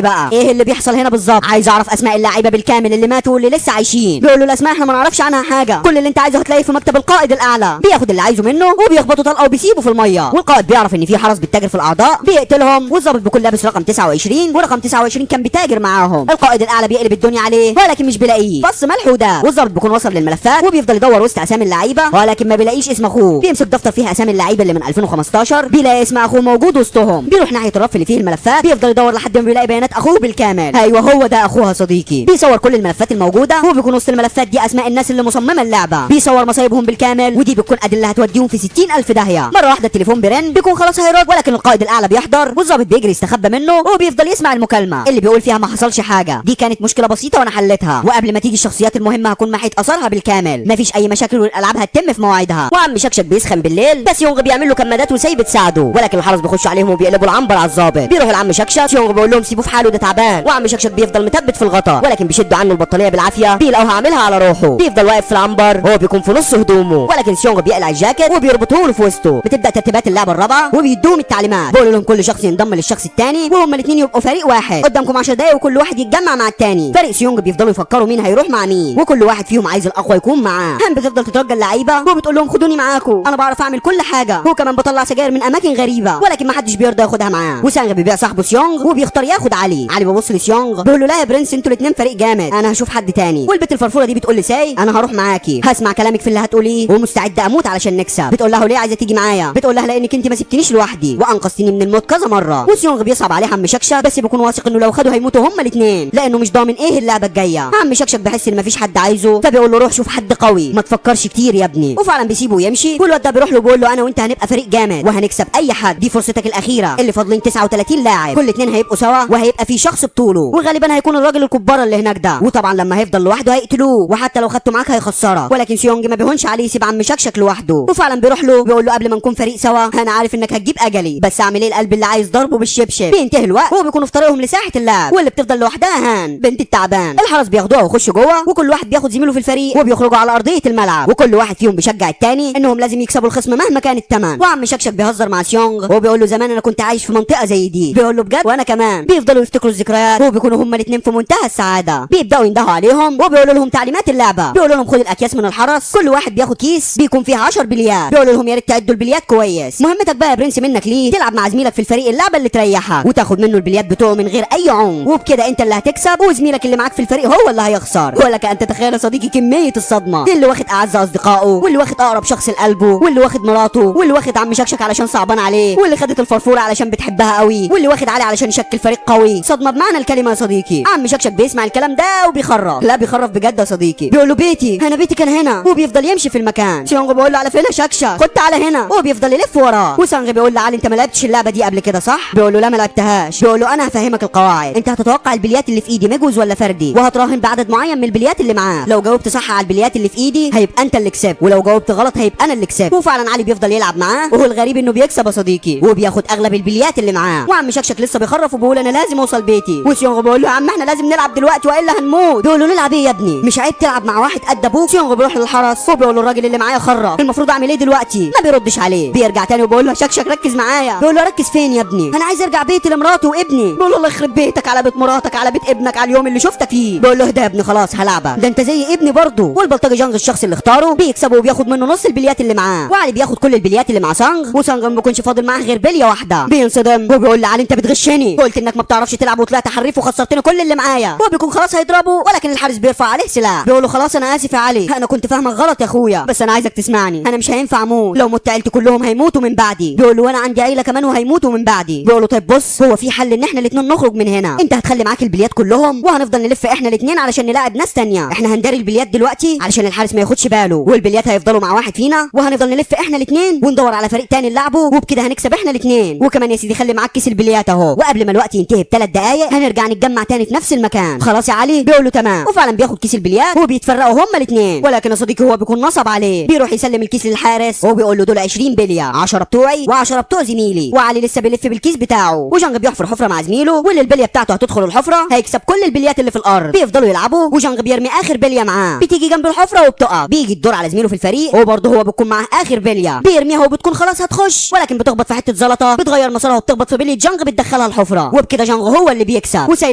Speaker 1: بقى ايه اللي بيحصل هنا بالظبط، عايز اعرف اسماء اللعيبة بالكامل اللي ماتوا واللي لسه عايشين. بيقول له الاسماء احنا ما نعرفش عنها حاجة، كل اللي انت عايزه هتلاقيه في مكتب القائد الاعلى. بياخد اللي عايزه منه وبيخبطه طلقه وبيسيبه في المية. والقائد بيعرف ان في حرس بيتاجر في الاعضاء، بيقتلهم. والظابط بيكون لابس رقم 29، ورقم 29 كان بيتاجر معاهم. القائد الاعلى بيقلب الدنيا عليه ولكن مش بيلاقيه، فص ملح وده. والظابط بيكون وصل للملفات وبيفضل يدور وسط اسامي اللعيبة ولكن ما بيلاقيش اسم اخوه. بيمسك دفتر فيها اسامي اللعيبة اللي من 2015، بيلاقي اسم اخوه موجود وسطهم. بيروح ناحية الرف اللي فيه الملفات، بيفضل يدور لحد ما بيلاقي بيانات اخوه بالكامل. ايوه هو ده اخوها صديقي. بيصور كل الملفات الموجودة وبيكون وسط الملفات دي اسماء الناس اللي مصممه اللعبة، بيصور مصايبهم بالكامل، ودي بتكون ادلة هتوديهم في 60000 داهية. مرة واحدة التليفون بيرن، بيكون خلاص هيرد ولكن القائد الاعلى بيحضر، والظابط بيجري يستخبى منه وبيفضل يسمع المكالمة اللي بيقول فيها ما حصلش حاجة، دي كانت مشكلة بسيطة وانا حلتها، وقبل ما تيجي الشخصيات المهمة هكون محيت اثارها بالكامل، مفيش اي مشاكل والالعاب هتتم في مواعيدها. وعم شكشك بيسخن بالليل، بس يونغ بيعمل له كمادات وساي بتساعده، ولكن الحرس بيخش عليهم وبيقلبوا العنبر على الظابط. بيروح العم شكشك، يونغ بيقول لهم سيبوه في حاله ده تعبان، وعم شكشك بيفضل مثبت في الغطا ولكن بيشدوا عنه البطانيه بالعافية، بيلاقوها عاملها على روحه. بيفضل واقف في العنبر هو بيكون في نص هدومه، ولكن سيونغ بيقلع الجاكيت وبيربطه له في وسطه. بتبدا ترتيبات اللعبة الرابعة وبيدوهم التعليمات، بيقولوا لهم كل شخص ينضم للشخص الثاني وهما الاثنين يبقوا فريق واحد، قدامكم 10 دقايق وكل واحد يتجمع مع الثاني. فريق سيونغ بيفضلوا يفكروا مين هيروح مع مين، وكل واحد فيهم عايز الاقوى يكون معاه. هان بتفضل تترجى اللعيبة وبتقول لهم خدوني معاكم، انا بعرف اعمل كل حاجة، وكمان بطلع سجاير من اماكن غريبة، ولكن ما حدش بيرضى ياخدها معاه. وسانغ بيبيع صاحبه سيونغ وبيختار ياخد علي. علي بيبص لسيونغ بيقول له لا يا برنس، انتوا الاثنين فريق جامد، انا هشوف حد تاني. والبت الفرفوره دي بتقول لساي انا هروح معاكي، هسمع كلامك في اللي هتقوليه ومستعده اموت علشان نكسب. بتقول له ليه عايزه تيجي معايا؟ بتقول لها لانك انت ما سبتنيش لوحدي وانقذتني من الموت كذا مرة. وسيونغ بيصعب عليه عم شكشك، بس بيكون واثق انه لو خده هيموتوا هما الاثنين لانه مش ضامن ايه اللعبة الجاية. عم شكشك بيحس ان مفيش حد عايزه، فبيقول له روح شوف حد قوي، ما تفكرش كتير يا ابني. وفعلا بيسيبه ويمشي. والواد ده بيروح له بيقول له انا وانت هنبقى فريق جامد وهنكسب اي حد، دي فرصتك الاخيرة، اللي فاضلين 39 لاعب، كل اثنين هيبقوا سوا وهيبقى في شخص بطوله، وغالبا هيكون الراجل الكباره اللي هناك ده، وطبعا لما هيفضل لوحده هيقتلوه، وحتى لو خدته معاك هيخسرك. ولكن سيونج ما بيهونش عليه يسيب عم شكشك لوحده، وفعلا بيروح له بيقول له قبل ما نكون فريق سوا انا عارف انك هتجيب اجلي، بس اعمل ايه القلب اللي عايز ضربه بالشبشب. بينتهي الوقت وبيكونوا في طريقهم لساحه اللعب، واللي بتفضل لوحدها هان بنت التعبان. الحرس بياخدوها ويخشوا جوه، وكل واحد بياخد زميله في الفريق وبيخرجوا على ارضية الملعب، وكل واحد فيهم بيشجع الثاني انهم لازم يكسبوا الخصم مهما كان الثمن. وعم شكشك بيهزر مع سيونج وبيقول له زمان انا كنت عايش في منطقة زي دي، بيقول له بجد وانا كمان. بيفضلوا يفتكروا الذكريات وبيكونوا هما الاثنين في منتهى السعادة. بيبداوا يندهوا عليهم وبيقولوا لهم تعليمات اللعبة، بيقولوا لهم خد الاكياس من الحرس، كل واحد بياخد كيس بيكون فيه 10 بليات، بيقولوا لهم يا ريت تعدوا البليات كويس. مهمتك بقى يا برنس منك ليه تلعب مع زميلك في الفريق اللعبة اللي تريحك وتاخد منه البليات بتوعه من غير اي عنف، وبكده انت اللي هتكسب وزميلك اللي معاك في الفريق هو اللي هيخسر. ولك ان تتخيل يا صديقي كمية الصدمة، اللي واخد اعز اصدقائه، واللي واخد اقرب شخص لقلبه، واللي واخد مراته، واللي واخد عم شكشك علشان صعبان عليه، واللي خدت الفرفوره علشان بتحبها قوي، واللي واخد علي علشان يشكل فريق قوي. صدمة بمعنى الكلمة يا صديقي. عم شكشك بيسمع الكلام ده وبيخرف، لا بيخرف بجد يا صديقي، بيقول له بيتي انا بيتي كان هنا، وبيفضل يمشي في المكان. سيونغ بيقول له على فين يا شكشك؟ خد تعالى هنا، وبيفضل يلف وراه. وسانغ بيقول له علي انت ما لعبتش اللعبة دي قبل كده صح؟ بيقول له لا ما لعبتهاش. بيقول له انا هفهمك القواعد، انت هتتوقع البليات اللي في ايدي مجوز ولا فردي، وهتراهن بعدد معين من البليات اللي معاك، لو جاوبت صح على البليات اللي في ايدي هيبقى انت اللي كسبت، ولو جاوبت غلط هيبقى انا اللي كسبت. وفعلا علي بيفضل يلعب معاه، وهو الغريب انه بيكسب يا صديقي وبياخد اغلب البليات اللي معاه. وعم شكشك لسه بيخرف وبيقول انا لازم اوصل بيتي، وسيونغ بيقول له يا عم احنا لازم نلعب دلوقتي والا هنموت. بيقول له نلعب ايه يا ابني؟ مش عيب تلعب مع واحد قد ابوك؟ سيونغ بيروح للحرس وبيقول له الراجل اللي معايا خرف، المفروض اعمل ايه دلوقتي؟ ما بيردش عليه. بيرجع تاني وبيقول له شكشك ركز معايا. بيقول له ركز فين يا ابني؟ انا عايز ارجع بيتي لمراتي وابني. بيقول له الله يخرب بيتك على بيت مراتك على بيت ابنك على اليوم اللي شفتك فيه. بيقول له اهدى يا ابني خلاص هلعبك، ده انت زي ابني برضه. والبلطجي جانغ الشخص اللي اختاره بيكسبه وبياخد منه نص البليات اللي معاه، وعلي بياخد كل البليات اللي مع سانغ، وسانغ ما بيكونش فاضل معاه غير بليه واحدة. بينصدم وبيقول لعلي انت بتغشني، قلت انك ما بتعرفش تلعب وطلعت حريف وخسرتني كل اللي معايا. وبيكون خلاص هيضربه، ولكن الحارس بيرفع عليه سلاح. بيقول له خلاص انا اسف يا علي، انا كنت فاهمك غلط يا اخويا، بس انا عايزك تسمعني، انا مش هينفع اموت، لو مت عيلتي كلهم هيموتوا من بعدي. بيقول له وانا عندي عيله كمان وهيموتوا من بعدي. بيقول له طيب بص، هو في حل ان احنا الاثنين نخرج من هنا، انت هتخلي معاك البليات كلهم وهنفضل نلف احنا الاثنين علشان نلاعب ناس ثانية، احنا هنداري البليات دلوقتي علشان الحارس ما ياخدش باله، والبليات هيفضلوا مع واحد فينا، وهنفضل نلف احنا الاثنين وندور على فريق ثاني نلعبه، وبكده هنكسب احنا الاثنين. وكمان يا سيدي خلي معاك كيس البليات اهو، وقبل ما الوقت ينتهي ب3 دقايق هنرجع نتجمع تاني في نفس المكان. خلاص يا علي؟ بيقول له تمام. وفعلا بياخد كيس البليات وبيتفرقوا هما الاثنين، ولكن يا صديقي هو بيكون نصب عليه. بيروح يسلم الكيس للحارس وبيقول له دول 20 بليه، 10 بتوعي و10 بتوع زميلي. وعلي لسه بيلف بالكيس بتاعه، وجانج بيحفر حفره مع زميله، واللي البلية بتاعته هتدخل الحفرة هيكسب كل البليات اللي في الارض. بيفضلوا يلعبوا وجانج بيرمي اخر بليه معاه، بتيجي جنب الحفرة وبتقع. بيجي الدور على زميله في الفريق وبرضه هو بيكون معاه اخر بليه، بيرميها وبتكون خلاص هتخش، ولكن بتخبط في حتة زلطه بتغير مسارها وبتخبط في بليه جانغ بتدخلها الحفرة، وبكده جانغ هو اللي بيكسب. وساي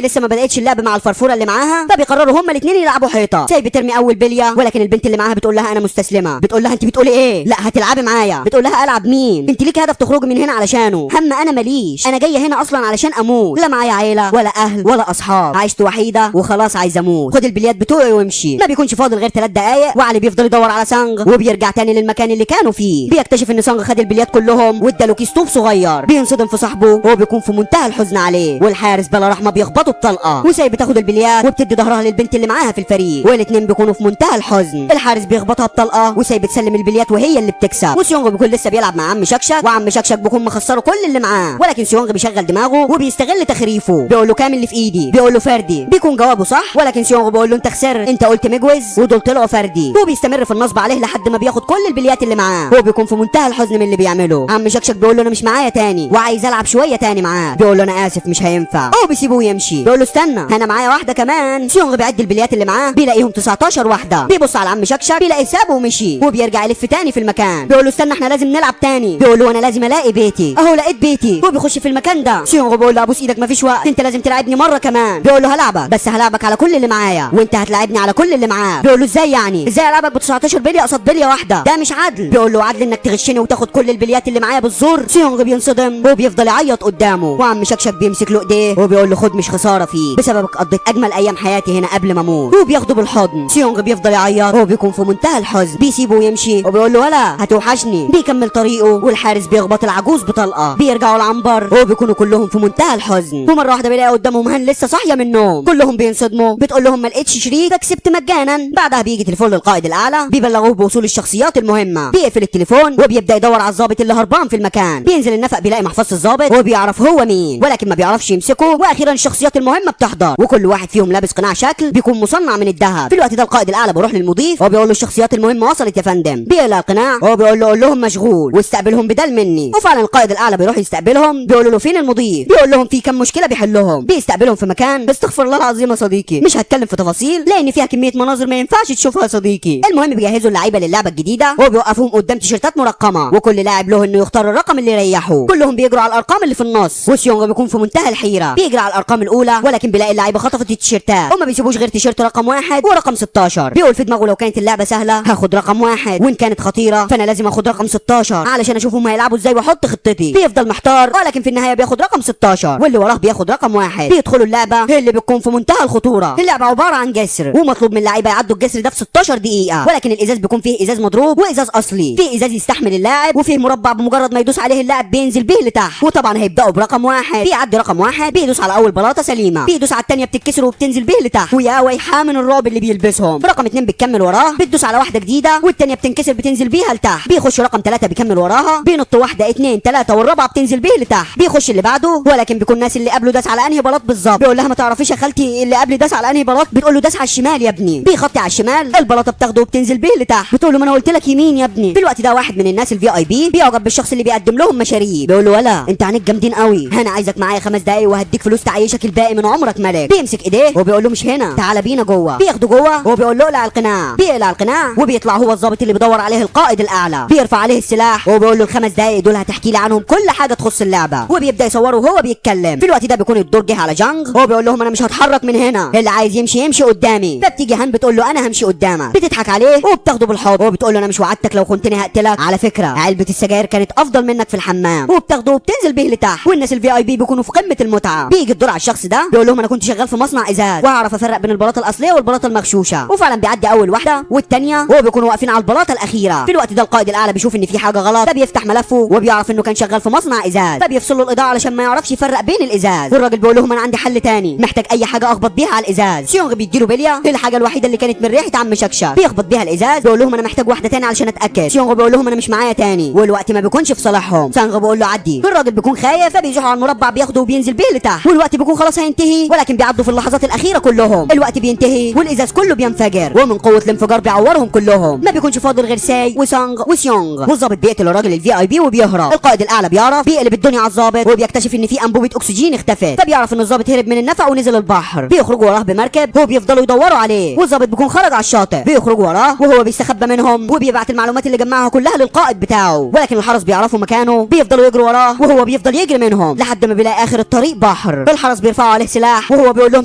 Speaker 1: لسه ما بداتش اللعب مع الفرفوره اللي معاها، فبيقرروا هما الاثنين يلعبوا حيطة. ساي بترمي اول بليه، ولكن البنت اللي معاها بتقول لها انا مستسلمه. بتقول لها انت بتقولي ايه؟ لا هتلعبي معايا. بتقول لها العب مين؟ انت ليك هدف تخرجي من هنا علشانه، هم انا ماليش، انا جاية هنا اصلا علشان اموت، لا معايا عيله ولا اهل ولا اصحاب، عشت وحيده وخلاص عايزه اموت، خد البليات بتوعي وامشي. ما بيكونش فاضل غير 3 دقايق، وعلي بيفضل يدور على سانغ وبيرجع تاني للمكان اللي كانوا فيه. بيكتشف ان سانغ خد البليات كلهم واداله كيس طوب صغير. بينصدم في صاحبه وهو بيكون في منتهى الحزن عليه، والحارس بلا رحمه بيخبطه بطلقه. وساي بتاخد البليات وبتدي ظهرها للبنت اللي معاها في الفريق، والاثنين بيكونوا في منتهى الحزن. الحارس بيخبطها بطلقه وساي بتسلم البليات وهي اللي بتكسب. وسيونغ بيكون لسه بيلعب مع عم شكشك، وعم شكشك بيكون مخسره كل اللي معاه، ولكن سيونغ بيشغل دماغه وبيستغل تخريفه. بيقول له كام اللي في ايدي؟ بيقول له فردي. بيكون جوابه صح، ولكن سيونغ بيقول له انت خسرت، انت قلت مجوز ودول طلعوا فردي. وبيستمر في النصب عليه لحد ما بياخد كل البليات اللي معاه، هو بيكون في منتهى الحزن من اللي بيعمله. عم شكشك بيقول له انا مش معايا تاني وعايز العب شوية تاني معاه. بيقول له انا اسف مش هينفع، هو بيسيبه ويمشي. بيقول له استنى انا معايا واحدة كمان. سيونغ بيعد البليات اللي معاه بيلاقيهم 19 واحدة. بيبص على عم شكشك بيلاقي سابه ومشي، وبيرجع يلف تاني في المكان. بيقول له استنى احنا لازم نلعب تاني. بيقول له انا لازم الاقي بيتي، اهو لقيت بيتي. وبيخش في المكان ده. سيونغ بيقول له ابوس ايدك مفيش وقت، انت لازم تلعبني مرة كمان. بيقول له هلعبك، بس هلعبك على كل اللي معايا وانت هتلعبني على كل اللي معاك. بيقول له ازاي يعني؟ ازاي العبك ب 19 بليه قصاد بليه واحدة؟ ده مش عدل. بيقول له عدل انك تغشني وتاخد كل البليات اللي معايا بالزور. سيونغ بينصدم وبيفضل يعيط قدامه، وعم شكشك بيمسك له ايديه وبيقول له خد مش خسارة فيه، بسببك قضيت اجمل ايام حياتي هنا قبل ما اموت. وبياخده بالحضن. سيونغ بيفضل يعيط وبيكون في منتهى الحزن. بيسيبه ويمشي وبيقول له ولا هتوحشني. بيكمل طريقه والحارس بيخبط العجوز بطلقه. بيرجعوا العنبر وبيكونوا كلهم في منتهى الحزن. ومرة واحدة بيلاقي قدامهم هان لسه صاحية من النوم. كلهم بينصدموا، بتقول لهم ما لقيتش شريك فكسبت مجانا. بعدها بيجي تليفون للقائد الاعلى بيبلغوه بوصول الشخصيات المهمة. بيقفل التليفون وبيبدا يدور على الضابط اللي هربان في المكان. بينزل النفق بيلاقي محفظة الضابط وبيعرف هو مين، ولكن ما بيعرفش يمسكه. واخيرا الشخصيات المهمة بتحضر، وكل واحد فيهم لابس قناع شكل بيكون مصنع من الذهب. في الوقت ده القائد الاعلى بيروح للمضيف وبيقول له الشخصيات المهمة وصلت يا فندم. بيقلع القناع وبيقول له قول لهم مشغول واستقبلهم بدل مني. وفعلا القائد الاعلى بيروح يستقبلهم. بيقول له فين المضيف؟ بيقول لهم في كم مشكلة بيحلهم. بيستقبلهم في مكان، استغفر الله العظيم يا صديقي مش هتكلم في تفاصيل لان فيها كمية مناظر ما ينفعش تشوفها يا صديقي. المهم بيجهزوا اللعيبة للعبة الجديدة وبيوقفوهم قدام تيشيرتات مرقمه، وكل لاعب له انه يختار الرقم اللي يريحه. كلهم بيجروا على الارقام اللي في النص، وسيونغ بيكون في منتهى الحيرة. بيجري على الارقام الاولى، ولكن بيلاقي اللعيبة خطفت التيشيرتات وما بيسيبوش غير تيشيرت رقم 1 ورقم 16. بيقول في دماغه لو كانت اللعبة سهلة هاخد رقم 1، وان كانت خطيرة فانا لازم اخد رقم 16 علشان اشوفهم هيلعبوا ازاي واحط خطتي. بيفضل محتار، ولكن في النهاية بياخد رقم 16 واللي وراه بياخد رقم 1. بيدخلوا اللعبة اللي بتكون في منتهى الخطورة. اللعبة عبارة عن جسر، ومطلوب من اللعيبة يعدوا الجسر ده في 16 دقيقة، ولكن الازاز بيكون فيه ازاز مضروب وازاز اصلي، فيه ازاز يستحمل اللاعب وفيه مربع بمجرد ما يدوس عليه اللاعب بينزل بيه لتحت. وطبعا هيبداوا برقم 1. بيعدي رقم 1 بيدوس على اول بلاطة سليمة، بيدوس على الثانية بتتكسر وبتنزل بيه لتحت، ويا ويحاه من الرعب اللي بيلبسهم. رقم 2 بتكمل وراه، بتدوس على واحدة جديدة والثانية بتنكسر بتنزل بيها لتحت. بيخش رقم 3 بيكمل وراها، بينط واحدة 2 3 والرابعة بتنزل بيه لتحت. بيخش اللي بعده، ولكن بيكون الناس اللي قبله داس على انهي بلاط بالظبط. بيقول لها ما تعرفيش يا خالتي اللي قبل داس على انهي بلاط؟ بتقول له داس على الشمال يا ابني. بيخطي على الشمال، البلاطه بتاخده وبتنزل بيه لتحت. بتقول له ما انا قلت لك يمين يا ابني. في الوقت ده واحد من الناس ال VIP بيعجب بالشخص اللي بيقدم لهم مشاريب. بيقول له ولا انت عينيك جامدين قوي، انا عايزك معايا 5 دقايق وهديك فلوس تعيشك الباقي من عمرك ملك. بيمسك ايديه وبيقول له مش هنا، تعالى بينا جوه. بياخده جوه وبيقول له اقلع القناع. بيقلع القناع وبيطلع هو الضابط اللي بيدور عليه القائد الاعلى. بيرفع عليه السلاح وبيقول له ال5 دقايق دول هتحكي لي عنهم كل حاجة تخص اللعبة، وبيبدا يصوره وهو بيتكلم. في الوقت ده بيكون الدور جه على جانغ، هو بيقول لهم انا مش هتحرك من هنا، اللي عايز يمشي يمشي قدامي. فبتيجي هان بتقول له انا همشي قدامك، بتضحك عليه وبتاخده بالحضن وبتقول له انا مش وعدتك لو خنتني هقتلك، على فكرة علبة السجاير كانت افضل منك في الحمام. وبتاخده وبتنزل به لتحت، والناس ال VIP بيكونوا في قمة المتعة. بيجي الدور على الشخص ده بيقول لهم انا كنت شغال في مصنع ازاز واعرف افرق بين البلاطه الاصلية والبلاطه المغشوشه. وفعلا بيعدي اول واحدة والثانية وهو بيكونوا واقفين على البلاطه الاخيرة. في الوقت ده القائد الاعلى بيشوف ان في حاجة غلط، فبيفتح ملفه وبيعرف انه كان شغال في مصنع ازاز، فبيفصل له الاضاءة علشان ما يعرفش يفرق بين الازاز. والراجل بيقول لهم انا عندي حل تاني، محتاج اي حاجة اخبط بيها على الازاز. سيونغ بيديله بليه، الحاجة الوحيدة اللي كانت من ريحه عم شكشك، بيخبط بيها الازاز. بيقول لهم انا محتاج واحدة تاني علشان اتاكد. سيونغ بيقول لهم انا مش معايا تاني والوقت ما بيكونش في صالحهم. سانغ بيقول له عدي. الراجل بيكون خايف فبيزحه على المربع، بياخده وبينزل بيه لتحت، والوقت بيكون خلاص هينتهي، ولكن بيعدوا في اللحظات الاخيرة كلهم. الوقت بينتهي والازاز كله بينفجر، ومن قوة الانفجار بيعورهم كلهم. ما بيكونش فاضل غير ساي وسانغ وسيونغ. والظابط بيقتل الراجل ال VIP وبيهرب. القائد الاعلى بيعرف، بيقلب الدنيا على الظابط وبيكتشف ان في انبوبة اكسجين اختفت، فبيعرف ان الظابط هرب من النفق ونزل البحر. بيخرجوا وراه بمركب وبيفضلوا يدوروا عليه، والظابط بيكون خرج على الشاطئ. بيخرجوا وراه وهو بيستخبى منهم وبيبعت المعلومات اللي جمعها كلها للقائد بتاعه، ولكن الحرس بيعرف بيعرفوا مكانه، بيفضلوا يجروا وراه وهو بيفضل يجري منهم لحد ما بيلاقي اخر الطريق بحر. الحرس بيرفعوا عليه سلاح وهو بيقول لهم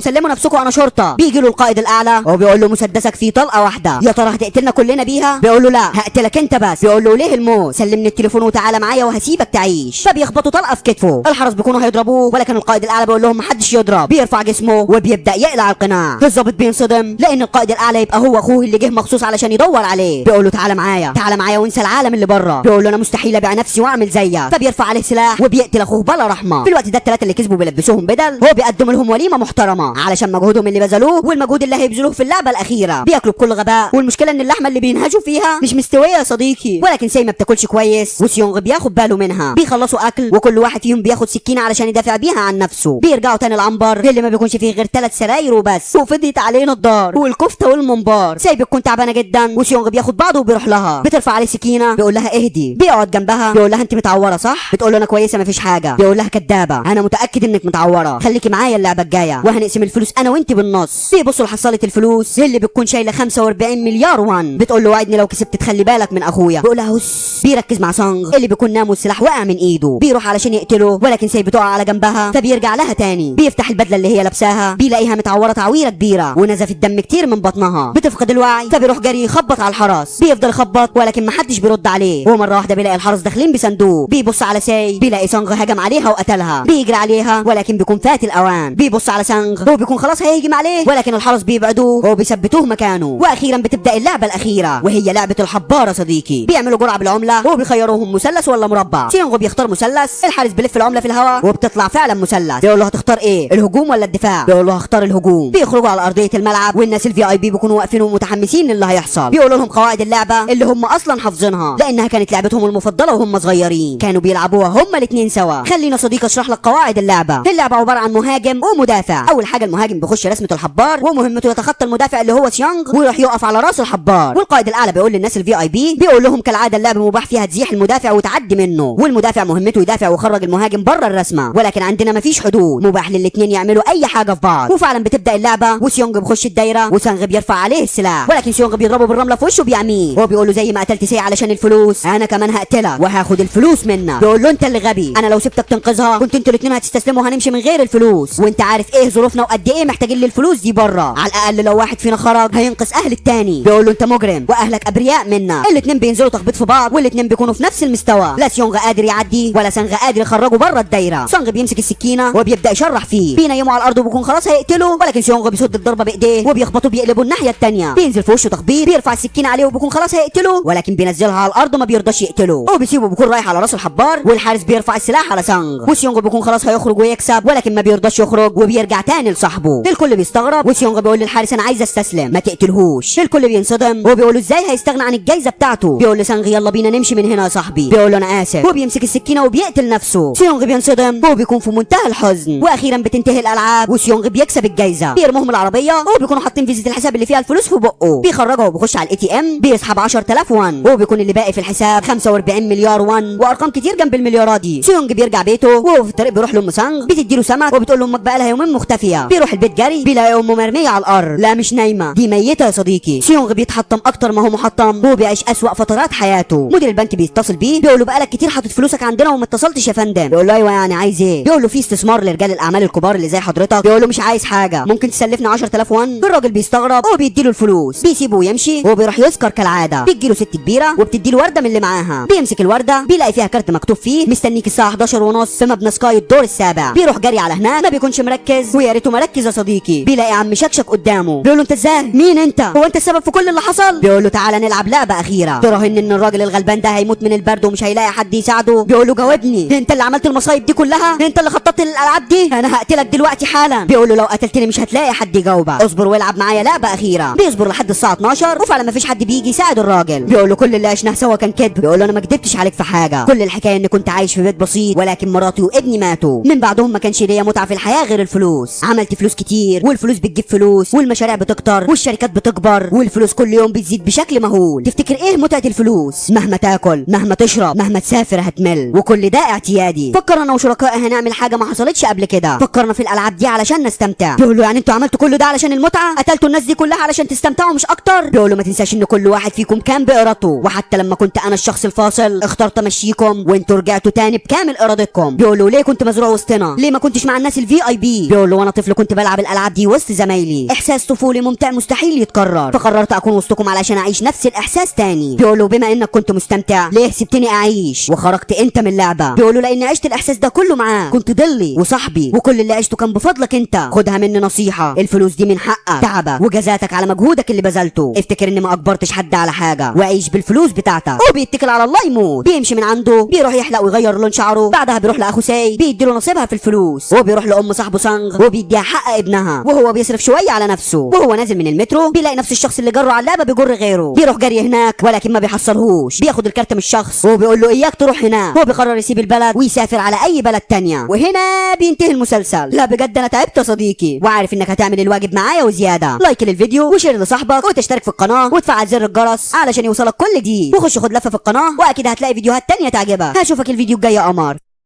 Speaker 1: سلموا نفسكم انا شرطه. بيجي له القائد الاعلى وبيقول له مسدسك فيه طلقه واحدة، يا ترى هتقتلنا كلنا بيها؟ بيقول له لا هقتلك انت بس. بيقول له ليه الموت؟ سلمني التليفون وتعالى معايا وهسيبك تعيش. فبيخبطوا طلقه في كتفه، الحرس بيكونوا هيضربوه ولكن القائد الاعلى بيقول لهم محدش يضرب. بيرفع جسمه وبيبدا يقلع القناع. الضابط بينصدم لان القائد الاعلى يبقى هو اخوه اللي جه مخصوص علشان يدور عليه. بيقول له تعالى معايا، تعالى معايا وانسى العالم اللي بره. بيقول له انا مستحيل ابيع نفسي واعمل زيك. فبيرفع عليه سلاح وبيقتل اخوه بلا رحمه. في الوقت ده الثلاثة اللي كسبوا بيلبسوهم بدل وبيقدموا لهم وليمة محترمه علشان مجهودهم اللي بذلوه والمجهود اللي هيبذلوه في اللعبة الاخيرة. بياكلوا بكل غباء، والمشكلة ان اللحمة اللي بينهجوا فيها مش مستوية يا صديقي، ولكن سي ما بتاكلش كويس وسيونغ بياخد باله منها. بيخلصوا اكل وكل واحد فيهم بياخد سكينة علشان يدافع بيها عن نفسه. بيرجعوا تاني العنبر اللي ما بيكونش فيه غير 3 سراير وبس، وفضيت علينا الدار والكفته والممبار. سي بتكون تعبانة جدا وسيونغ بياخد بعضه وبيروح لها، بترفع عليه سكينة بيقول لها اهدي. بيقعد جنبها بيقول لها انت متعوره صح؟ بتقول له انا كويسة مفيش حاجة. بيقول لها كدابه، انا متاكد انك متعوره، خليكي معايا اللعبة الجاية وهنقسم الفلوس انا وانت بالنص. بيبصوا لحصاله الفلوس اللي بتكون شايله 45 مليار وان. بتقول له وعدني لو كسبت تخلي بالك من اخويا. بيقول لها هس. بيركز مع سانغ اللي بيكون نام والسلاح واقع من ايده، بيروح علشان يقتله ولكن سي بتقع على جنبها فبيرجع لها تاني. بيفتح البدلة اللي هي لابساها بيلاقيها متعوره تعويره كبيرة ونزف الدم كتير من بطنها، بتفقد الوعي فبيروح جري يخبط على الحرس. بيفضل يخبط ولكن محدش بيرد عليه، ومرة واحدة بيلاقي الحرس داخلين بصندوق. بيبص على ساي بيلاقي سانغ هجم عليها وقتلها. بيجري عليها ولكن بيكون فات الاوان. بيبص على سانغ وبيكون خلاص هيهجم عليه ولكن الحرس بيبعدوه وبيثبتوه مكانه. واخيرا بتبدا اللعبة الاخيرة وهي لعبه الحباره صديقي. بيعملوا جرعة بالعملة وبيخيروهم مثلث ولا مربع. سيونغ بيختار مثلث، الحارس بيلف العملة في الهواء وبتطلع فعلا مثلث. بيقول له هتختار ايه، الهجوم ولا الدفاع؟ بيقول له هختار الهجوم. بيخرجوا على ارضية الملعب والناس ال VIP بيكونوا واقفين ومتحمسين للي هيحصل. بيقولوا لهم قواعد اللعبة اللي هم اصلا حافظينها لانها كانت لعبتهم المفضلة وهم صغيرين، كانوا بيلعبوها هم الاثنين سوا. خلينا صديقي اشرح لك قواعد اللعبة. اللعبة عبارة عن مهاجم ومدافع. اول حاجة المهاجم بيخش رسمه الحبار ومهمته يتخطى المدافع اللي هو سيونغ ويروح يقف على راس الحبار. والقائد الاعلى بيقول للناس ال VIP، بيقول لهم كالعادة اللعبة مباح فيها تزيح المدافع وتعدي منه، والمدافع مهمته يدافع ويخرج المهاجم بره الرسمة، ولكن عندنا مفيش حدود، مباح للاثنين يعملوا اي حاجة في بعض. وفعلا بتبدا اللعبة وسيونغ بيخش الدايرة وسانغ بيرفع عليه السلاح ولكن سيونغ بيضربه بالرمله في وشه بيعميه. هو بيقول له زي ما قتلت سي علشان الفلوس انا كمان هقتلك وهاخد الفلوس منك. بيقول له انت اللي غبي، انا لو سبتك تنقذها كنت انتوا الاثنين هتستسلموا وهنمشي من غير الفلوس، وانت عارف ايه ظروفنا وقد ايه محتاجين للفلوس دي بره، على الاقل لو واحد فينا خرج هينقذ اهل التاني. بيقول له انت مجرم واهلك ابرياء منا. الاثنين بينزلوا تخبيط في بعض والاثنين بيكونوا في نفس المستوى، لا سيونغ قادر يعدي ولا سانغ قادر يخرجه بره الدايرة. سانغ بيمسك السكينة وبيبدا يشرح فيه، بينيمه على الارض وبيكون خلاص هيقتله ولكن سيونغ بيصد الضربة بايديه وبيخبطه بيقلبه الناحية الثانية. بينزل في وشه تخبيط، بيرفع السكينة عليه وبيكون خلاص هيقتله ولكن بينزلها على الارض وما بيرضاش يقتله وبيسيبه بيكون رايح على راس الحبار والحارس بيرفع السلاح على سانغ وسيونغ بيكون خلاص هيخرج ويكسب ولكن ما بيرضاش يخرج وبيرجع تاني لصاحبه. الكل بيستغرب وسيونغ بيقول للحارس انا عايز استسلم ما تقتلهوش. الكل بينصدم وبيقول له ازاي هيستغنى عن الجايزة بتاعته. بيقول لسانغ يلا بينا نمشي من هنا يا صاحبي. بيقول له انا اسف وبيمسك السكينة وبيقتل نفسه. سيونغ بينصدم وبيكون في منتهى الحزن. واخيرا بتنتهي الالعاب وسيونغ بيكسب الجايزة. بيرموهم العربية وبيكونوا حاطين فيزة الحساب اللي فيها الفلوس في بقه. بيخرجها وبيخش على ال ATM بيسحب 10000 وان وبيكون اللي باقي في الحساب 45 مليار وان وارقام كتير جنب المليارات دي. سيونغ بيرجع بيته وهو في الطريق بيروح لام سانغ بتديله سمك وبتقول له امك بقى لها يومين مختفيه. بيروح البيت جري بيلاقي امه مرمية على الارض، لا مش نايمة دي ميته يا صديقي. سيونغ بيتحطم اكتر ما هو محطم وبيعيش اسوأ فترات حياته. مدير البنك بيتصل بيه بيقول له بقالك كتير حاطط فلوسك عندنا وما اتصلتش يا فندم. بيقول له ايوه يعني عايز ايه؟ بيقول له في استثمار لرجال الاعمال الكبار اللي زي حضرتك. بيقول له مش عايز حاجة، ممكن تسلفني 10000 وان؟ الراجل بيستغرب وبيدي له الفلوس، بيسيبه ويمشي وبيروح يسكر كالعادة. بتجي له ست كبيرة وبتدي له ورده من اللي معاها. بيمسك الورده بيلاقي فيها كارت مكتوب فيه مستنيك الساعة 11:30 في مبنى سكاي الدور السابع. بيروح جري على هناك ما بيكونش مركز ويا ريته مركز يا صديقي. بيلاقي عم شكشك قدامه بيقول له انت ازاي؟ مين انت؟ هو انت السبب في كل اللي حصل؟ بيقول له تعالى نلعب لعبه اخيرة. تراهن ان الراجل الغلبان ده هيموت من البرد ومش هيلاقي حد يساعده. بيقول له جاوبني، انت اللي عملت المصايب دي كلها؟ انت اللي خططت للالعاب دي؟ انا هقتلك دلوقتي حالا. بيقول له لو قتلتني مش هتلاقي حد يجاوبك، اصبر والعب معايا لعبه اخيرة. بيصبر لحد الساعة 12 وفعلا مفيش حد بيجي يساعد الراجل. بيقول له كل اللي عشناه سوا كان كذب. بيقول له انا ما كدبتش عليك في حاجة، كل الحكاية اني كنت عايش في بيت بسيط ولكن مراتي وابني ماتوا، من بعدهم ما كانش ليا متعه في الحياة غير الفلوس. عملت فلوس كتير والفلوس بتجيب فلوس والمشاريع بتكتر والشركات بتكبر والفلوس كل يوم بتزيد بشكل مهول. تفتكر ايه متعه الفلوس؟ مهما تاكل مهما تشرب مهما تسافر هتمل، وكل ده اعتيادي. فكرنا انا وشركائي هنعمل حاجة ما حصلتش قبل كده، فكرنا في الالعاب دي علشان نستمتع. بيقول له يعني انتوا عملتوا كل ده علشان المتعة؟ قتلتوا الناس دي كلها علشان تستمتعوا مش اكتر؟ بيقول له ما تنساش ان كل واحد فيكم كان بإرادته، وحتى لما كنت انا الشخص الفاصل اخترت اخترت امشيكم وانتوا رجعتوا تاني بكامل ارادتكم. بيقول له ليه كنت مزروع وسطنا؟ ليه ما كنتش مع الناس الVIP؟ بيقول له وانا طفل كنت بلعب الالعاب دي وسط زمايلي، احساس طفولي ممتع مستحيل يتكرر، فقررت اكون وسطكم علشان اعيش نفس الاحساس تاني. بيقول له بما انك كنت مستمتع ليه سبتني اعيش وخرجت انت من اللعبة؟ بيقول له لان عشت الاحساس ده كله معاك، كنت ضلي وصاحبي وكل اللي عشته كان بفضلك انت. خدها مني نصيحة، الفلوس دي من حقك، تعبك وجزاتك على مجهودك اللي بذلته. افتكر ان ما اجبرتش حد على حاجة وعيش بالفلوس بتاعتك. وبيتكل على الله يموت. بيمشي من عنده، بيروح يحلق ويغير لون شعره. بعدها بيروح لاخو ساي بيديله نصيبها في الفلوس، وبيروح لام صاحبه سانغ وبيديها حق ابنها، وهو بيصرف شوية على نفسه. وهو نازل من المترو بيلاقي نفس الشخص اللي جره على اللعبة بيجر غيره، بيروح جري هناك ولكن ما بيحصلهوش. بياخد الكارت من الشخص وبيقول له اياك تروح هناك. هو بيقرر يسيب البلد ويسافر على اي بلد تانية. وهنا بينتهي المسلسل. لا بجد انا تعبت يا صديقي، وعارف انك هتعمل الواجب معايا وزيادة. like للفيديو و share لصاحبك وتشترك في القناة وتفعل زر الجرس علشان يوصلك كل جديد. وخش خد لفه في القناة واكيد هتلاقي فيديوهات تانية تعجبك. هشوفك الفيديو الجاي يا قمر.